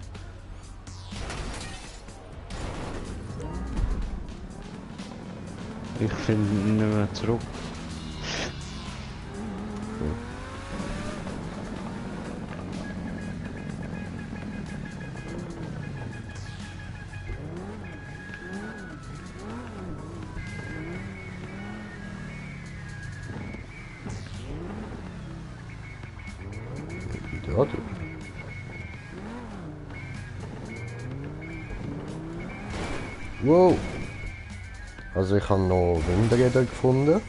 Ich finde nicht mehr zurück. Ja, du. Wow! Also ich habe noch Windräder gefunden.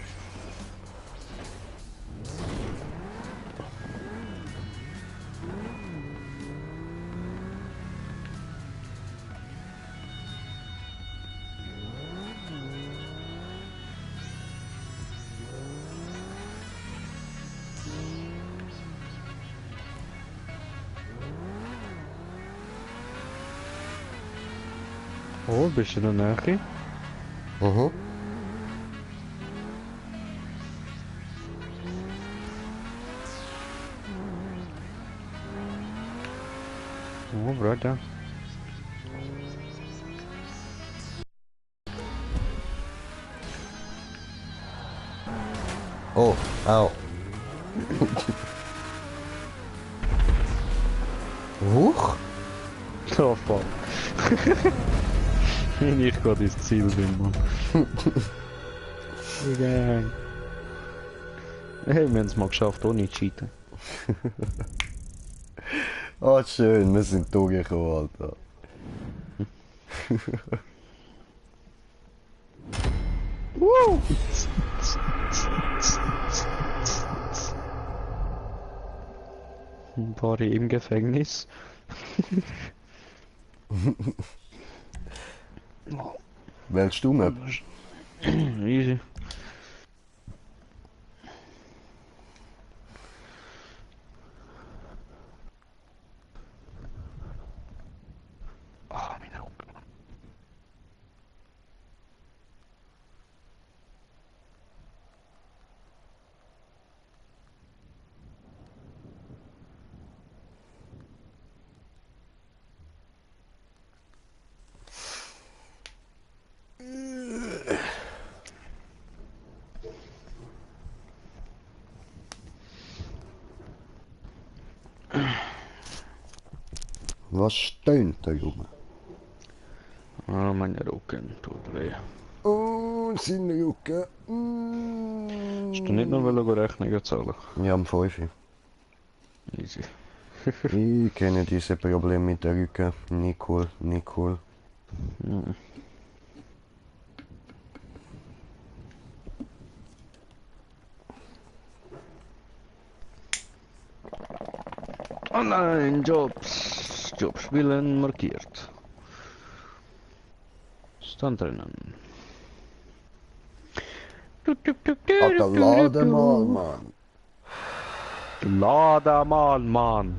Oh, bist du in der Nähe? Mhm. Oh, Bruder. Oh, au. Huch! Oh, fuck. Wenn ich gerade ins Ziel bin, Mann. Okay. Hey, wir haben es mal geschafft, ohne Cheaten. Oh, schön, wir sind durchgekommen, Alter. Woo! paar im Gefängnis. Willst du nicht? Easy. Ah, meine Augen. Was stöhnt da, Junge? Ah, meine Rücken tut weh. Oh, seine Rücken. Hast du nicht noch Rechnungen zahlen? Ja, am 5. Easy. Ich kenne diese Probleme mit der Rücken. Nicht cool, nicht cool. Mhm. Oh nein, Jobs. Jobs willen markiert. Stand drinnen. Alter, lade mal, Mann. Lade mal, Mann.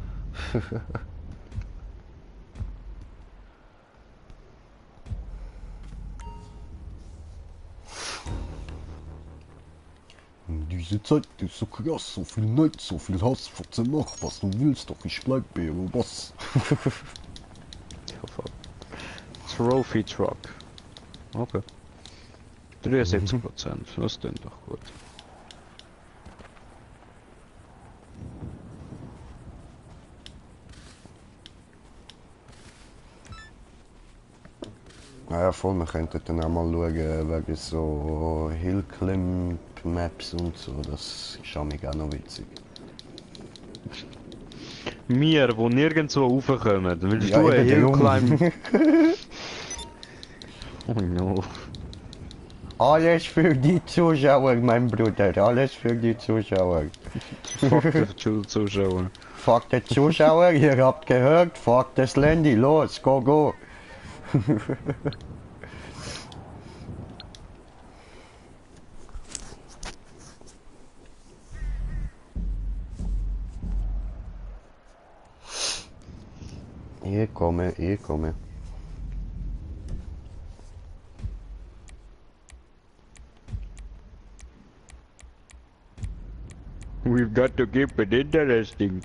Diese Zeit ist so krass, so viel Neid, so viel Hass, verzeih mach, was du willst, doch ich bleib bei ihrem Boss. Trophy Truck. Okay. 73%, das klingt doch gut. Ja, voll, wir könnten dann auch mal schauen, wegen so Hillclimb-Maps und so, das ist auch mega noch witzig. Wir, die nirgendwo raufkommen, willst Ja, du ein eben darum. Hillclimb? Oh no. Alles für die Zuschauer, mein Bruder, alles für die Zuschauer. Fuck die Zuschauer. Fuck die Zuschauer, ihr habt gehört, fuck das Landy, los, go, go. Ich komme, ich komme. We've got to keep it interesting.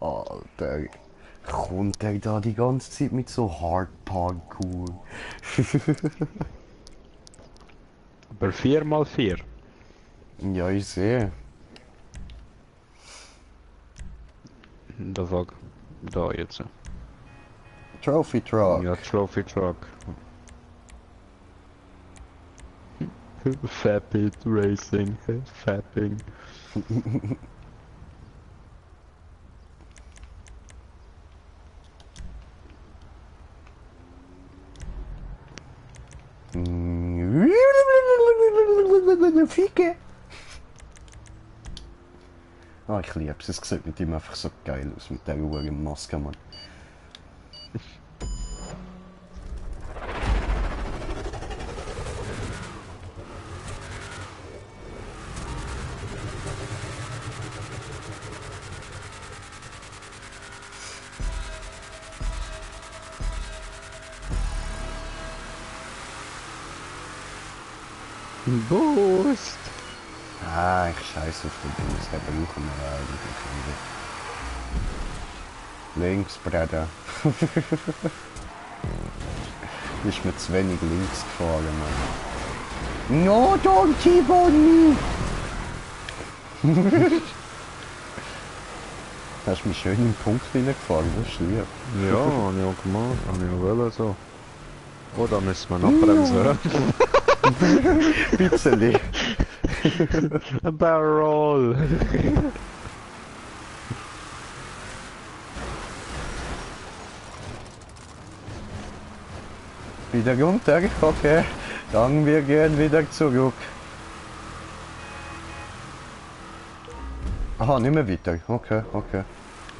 Alter, kommt der da die ganze Zeit mit so Hard Parkour? Aber 4x4. Ja, ich sehe. Da fuck. Da jetzt. Trophy Truck. Ja, Trophy Truck. Fapit Racing. Fapping. Fieke. Ah, ich lieb's. Es sieht mit ihm einfach so geil aus, mit der hohen Maske, Mann. Boost! Ah, ich scheiße auf den Ding. Das brauchen wir eigentlich. Links, Bruder. Ist mir zu wenig links gefahren, Mann. No, don't T-Bone me! Hast du mich schön im Punkt reingefahren, das ist lieb. Ja, hab ich auch gemacht. Hab ich auch wollen so. Oh, da müssen wir nachbremsen. Bitzeli. A barrel roll. Wieder runter, okay. Dann wir gehen wieder zurück. Aha, nicht mehr weiter. Okay, okay.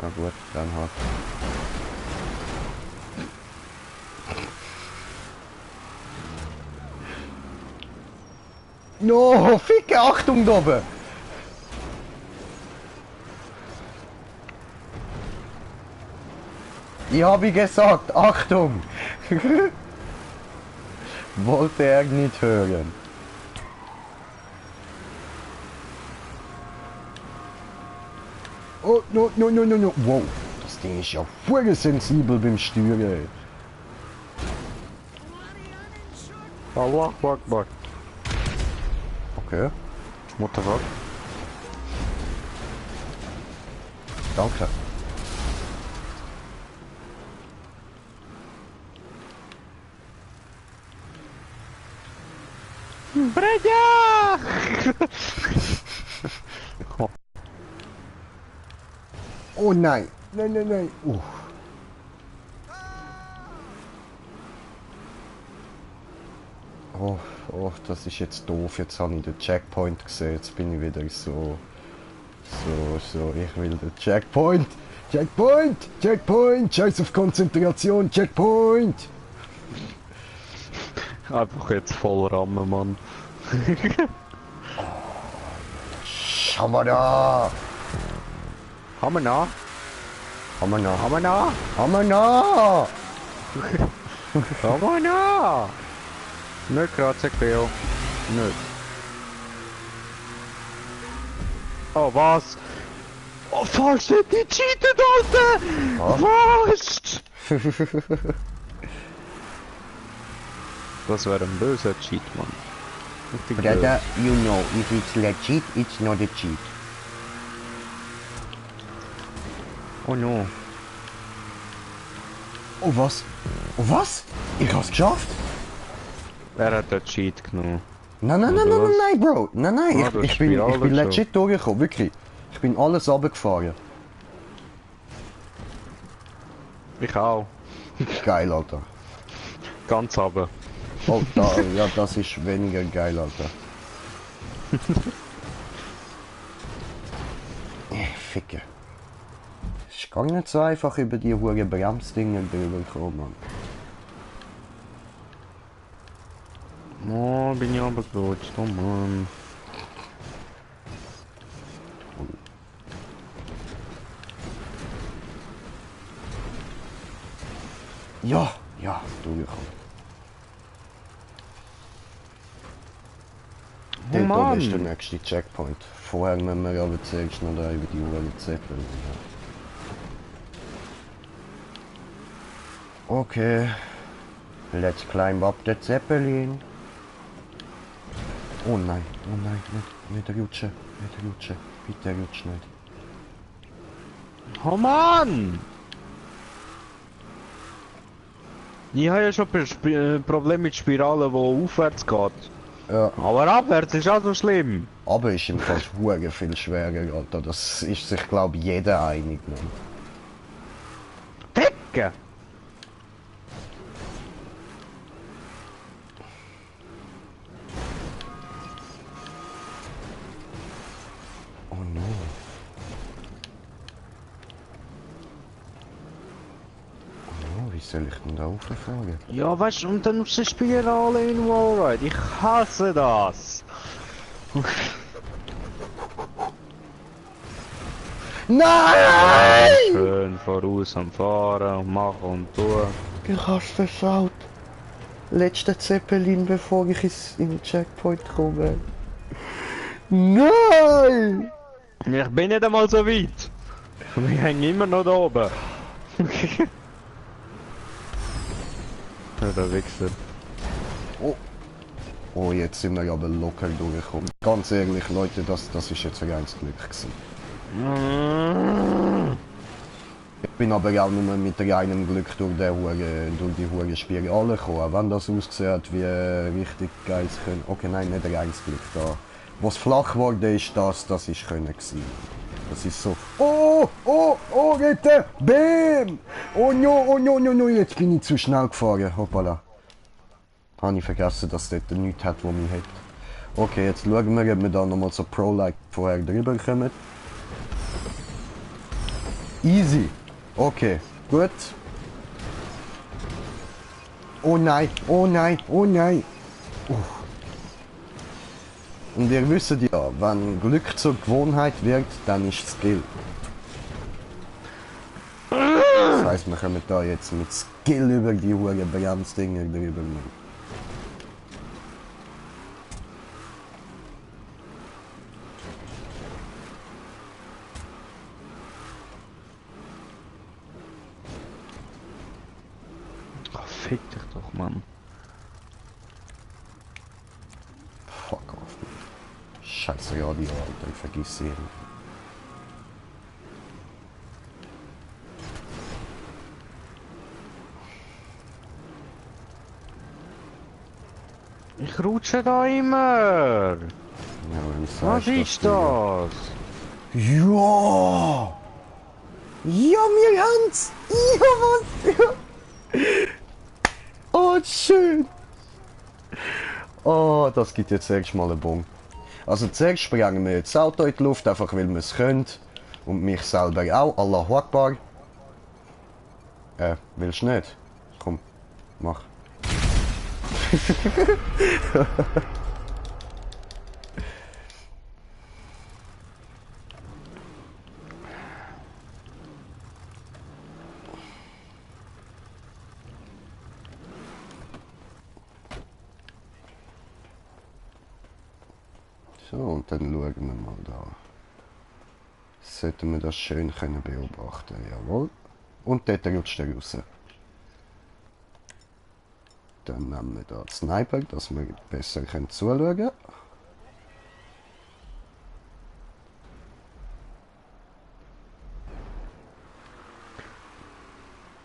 Na gut, dann halt. No, ficke, Achtung da oben! Ich habe gesagt, Achtung! Wollte er nicht hören. Oh, no, no, no, no, no. Wow, das Ding ist ja voll sensibel beim Steuern. Allah Akbar. Okay, What the fuck? danke. Bredja! Oh nein, nein, nein, nein. Oh, oh, das ist jetzt doof. Jetzt habe ich den Checkpoint gesehen. Jetzt bin ich wieder so. Ich will den Checkpoint. Checkpoint! Checkpoint! Scheiß auf Konzentration! Checkpoint! Einfach jetzt voll rammen, Mann. Schau mal da! Hammer nach, Hammer nach! Hammer nach, Hammer nach! Hammer nach! Nicht gerade, sag Beo. Nicht. Oh, was? Oh, falsch, wird die cheatet, Alter! Was? Das wäre ein böser Cheat, Mann. Richtig böse. Brother, you know, if it's legit, it's not a cheat. Oh no. Oh was? Oh was? Ich hab's geschafft? Wer hat den Cheat genommen? Nein, nein, nein, nein, nein, nein, Bro. Nein, nein, Ah, du hast ich bin Spirale legit durchgekommen, wirklich. Ich bin alles runtergefahren. Ich auch. Geil, Alter. Ganz runter. Oh, da, ja, das ist weniger geil, Alter. Ficke. Es ist gar nicht so einfach über die hohen Bremsdinger drüber gekommen, Mann. Oh, bin ich runtergerutscht, oh Mann. Ja, ja, durchgekommen. Oh Mann! ist der nächste Checkpoint. Vorher müssen wir aber zuerst noch da über die hohen Zettel. Okay. Let's climb up the Zeppelin. Oh nein, nicht rutschen, nicht rutschen. Bitte rutsch nicht. Oh Mann! Ich habe ja schon Probleme mit Spiralen, wo aufwärts geht. Ja, Aber abwärts ist auch so schlimm. aber ist im Fall hure viel schwerer, Alter. Das ist sich, glaube ich, jeder einig, Mann. Decke! Oh no. Oh, wie soll ich denn da rauffahren? Ja, weißt du, und dann auf die Spirale in Wallride. Ich hasse das. Nein! Schön voraus am Fahren und machen und tun. Ich hab's versaut. Letzter Zeppelin, bevor ich in den Checkpoint komme. Nein! Ich bin nicht einmal so weit. Wir hängen immer noch da oben. Der Wichser. Oh, jetzt sind wir aber locker durchgekommen. Ganz ehrlich, Leute, das ist jetzt ein reines Glück gewesen. Ich bin aber auch nur mit reinem Glück durch die hohe Spirale gekommen. Wenn das ausgesehen hat wie richtig geiles Können. Okay, nein, nicht reines Glück da. Was flach wurde, ist das ist Können gewesen. Das ist so. Oh, Rette! Bäm! Oh no, jetzt bin ich zu schnell gefahren. Hoppala. Habe ich vergessen, dass dort nichts hat, wo mich hat. Okay, jetzt schauen wir, ob wir da nochmal so Pro-like vorher drüber kommen. Easy. Okay, gut. Oh nein, oh nein, oh nein. Und ihr wisst ja, wenn Glück zur Gewohnheit wird, dann ist Skill. Das heisst, wir kommen da jetzt mit Skill über die hohen Bremsdinger drüber. Oh, fick dich doch, Mann. Fuck off. Scheiße Radio, Alter, ich vergiss sie. Ich rutsche da immer. Ja, wenn ich Was ist das? Ja! Ja, wir haben's! Ja, was? Oh, schön! Oh, das gibt jetzt erstmal einen Bon. Also zuerst sprengen wir jetzt das Auto in die Luft, einfach weil wir es können. Und mich selber auch. Allahu Akbar. Willst du nicht? Komm, mach. So, und dann schauen wir mal da. Sollten wir das schön können beobachten, jawohl. Und dort rutscht er raus. Dann nehmen wir da den Sniper, dass wir besser zuschauen können.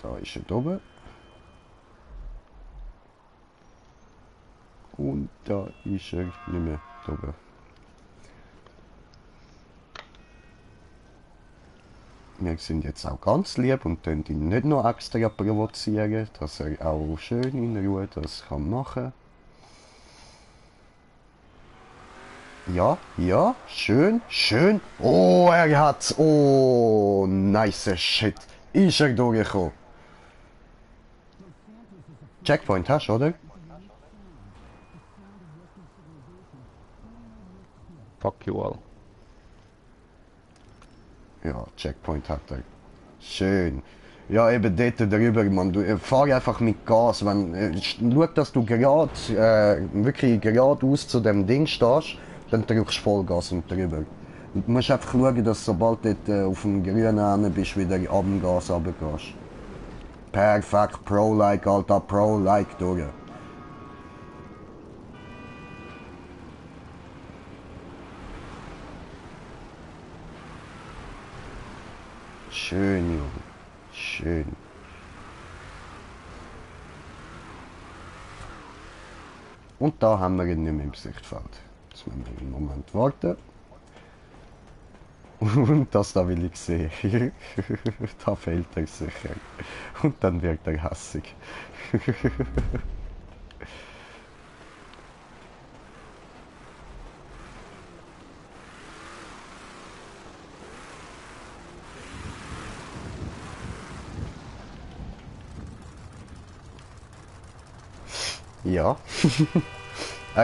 Da ist er oben. Und da ist er nicht mehr oben. Wir sind jetzt auch ganz lieb und können ihn nicht noch extra provozieren, dass er auch schön in Ruhe das kann machen. Ja, ja, schön, schön. Oh, er hat's. Oh, nice shit. Ist er durchgekommen. Checkpoint hast du, oder? Fuck you all. Ja, Checkpoint hat er. Schön. Ja, eben dort drüber, man. Du fahr einfach mit Gas. Schau, dass du gerade, wirklich geradeaus zu dem Ding stehst, dann drückst du Vollgas und drüber. Und du musst einfach schauen, dass sobald du dort auf dem grünen Ende bist, wieder ab dem Gas runtergehst. Perfekt, Pro-like, Alter, Pro-like durch. Schön, Junge. Schön. Und da haben wir ihn nicht mehr im Sichtfeld. Jetzt müssen wir einen Moment warten. Und das da will ich sehen. Da fehlt er sicher. Und dann wird er hässig. Ja.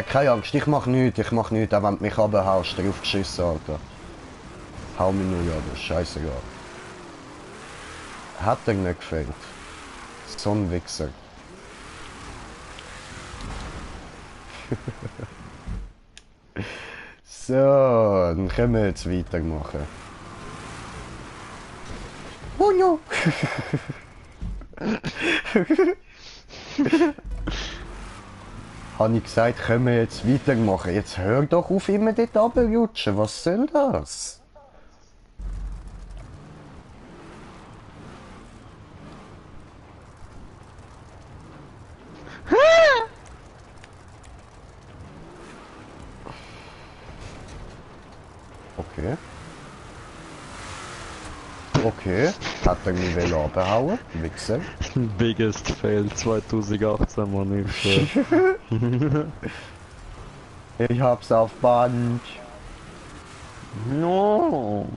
Keine Angst, ich mach nichts, auch wenn du mich runterhaust, drauf geschissen, Alter. Hau mich nur an, das ist scheißegal. Hat er nicht gefällt. So ein Wichser. So, dann können wir jetzt weitermachen. Oh no! Habe ich gesagt, können wir jetzt weitermachen. Jetzt hör doch auf, immer dort runterzurutschen. Was soll das? Okay. Okay. Hat er mich abgehauen? Wichser. Biggest fail 2018, Mann. Ich Ich hab's auf Band. No.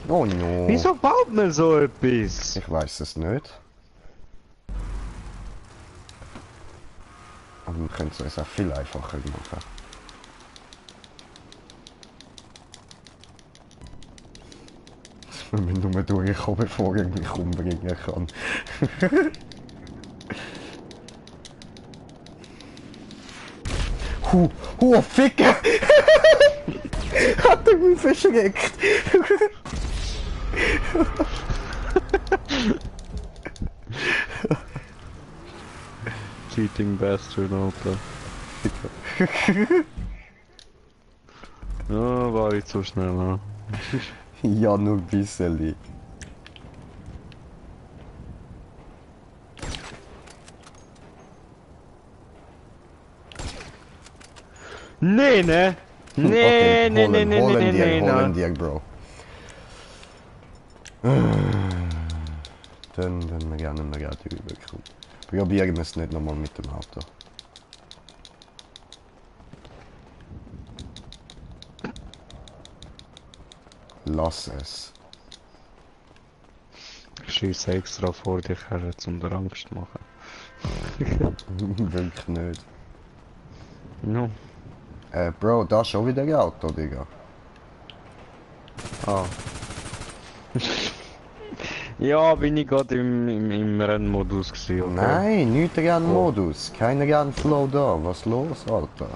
Oh no. Wieso baut man so etwas? Ich weiß es nicht. Aber wir können es auch viel einfacher machen. Wir müssen nur durchkommen, bevor ich mich umbringen kann. Ficker! Hat er mich verschreckt! Cheating Bastard, Alter. Ja, war ich zu schnell, ne? Ja, nur ein bisschen. Nee, ne? Nee, Okay, nee, nee, nee, nee, nee, holen nee. dir, Bro. Dann wir gerne eine Rate rüberkommen. Probieren wir es nicht nochmal mit dem Auto. Lass es. Ich schieße extra vor dich her, um dir Angst zu machen. Wirklich nicht. No. Bro, da ist schon wieder ein Auto, Digga. Ah. Ja, bin ich gerade im Rennmodus gewesen, okay? Nein, nicht Rennmodus. Kein Rennflow da. Was los, Alter?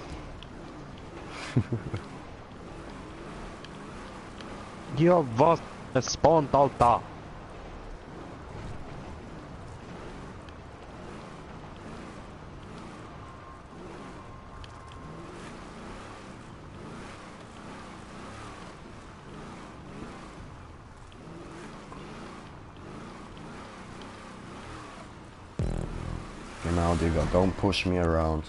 Ja, was? Es spawnt, Alter! Genau, Digga. Don't push me around.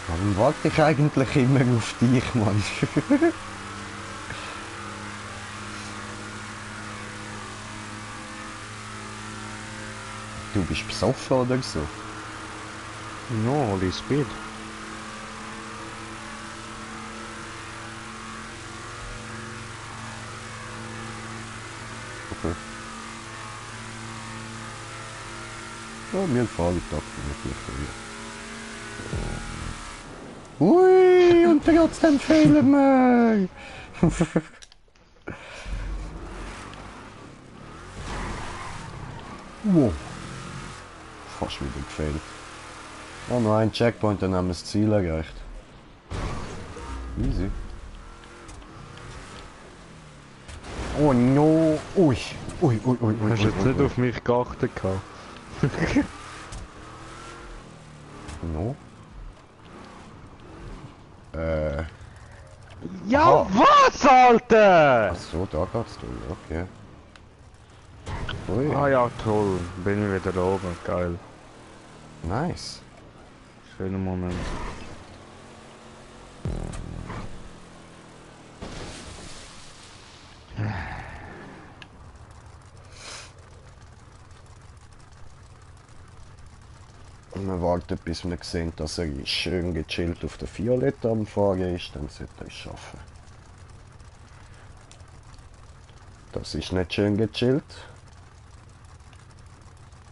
Warum warte ich eigentlich immer auf dich, Mann? Du bist besoffen oder so? No, holy speed. Okay. Ja, mir gefällt das nicht früher. Ui, und trotzdem fehlen wir! Wow. Fast wieder gefehlt. Oh, noch ein Checkpoint, dann haben wir das Ziel erreicht. Easy. Oh no! Ui! Ui, ui, ui, ui. Hast du jetzt nicht auf mich geachtet gehabt? No? Ja, Aha. was, Alter? Achso, da geht's durch, okay. Ui, Ah ja, toll. Bin ich wieder oben. Geil. nice. Schöner Moment. Und wir warten, bis wir sehen, dass er schön gechillt auf der Violette am Fahren ist, dann sollte er es schaffen. Das ist nicht schön gechillt.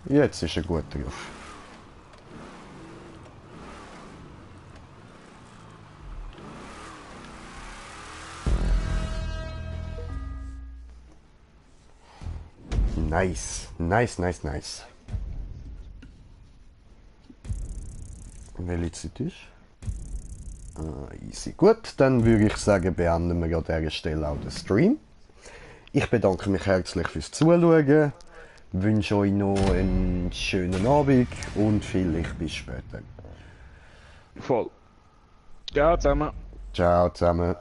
Jetzt ist er gut drauf. Nice, nice, nice, nice. Welche Zeit ist? Easy. Gut, dann würde ich sagen, beenden wir an dieser Stelle auch den Stream. Ich bedanke mich herzlich fürs Zuschauen, wünsche euch noch einen schönen Abend und vielleicht bis später. Voll. Ja, zusammen. Ciao zusammen.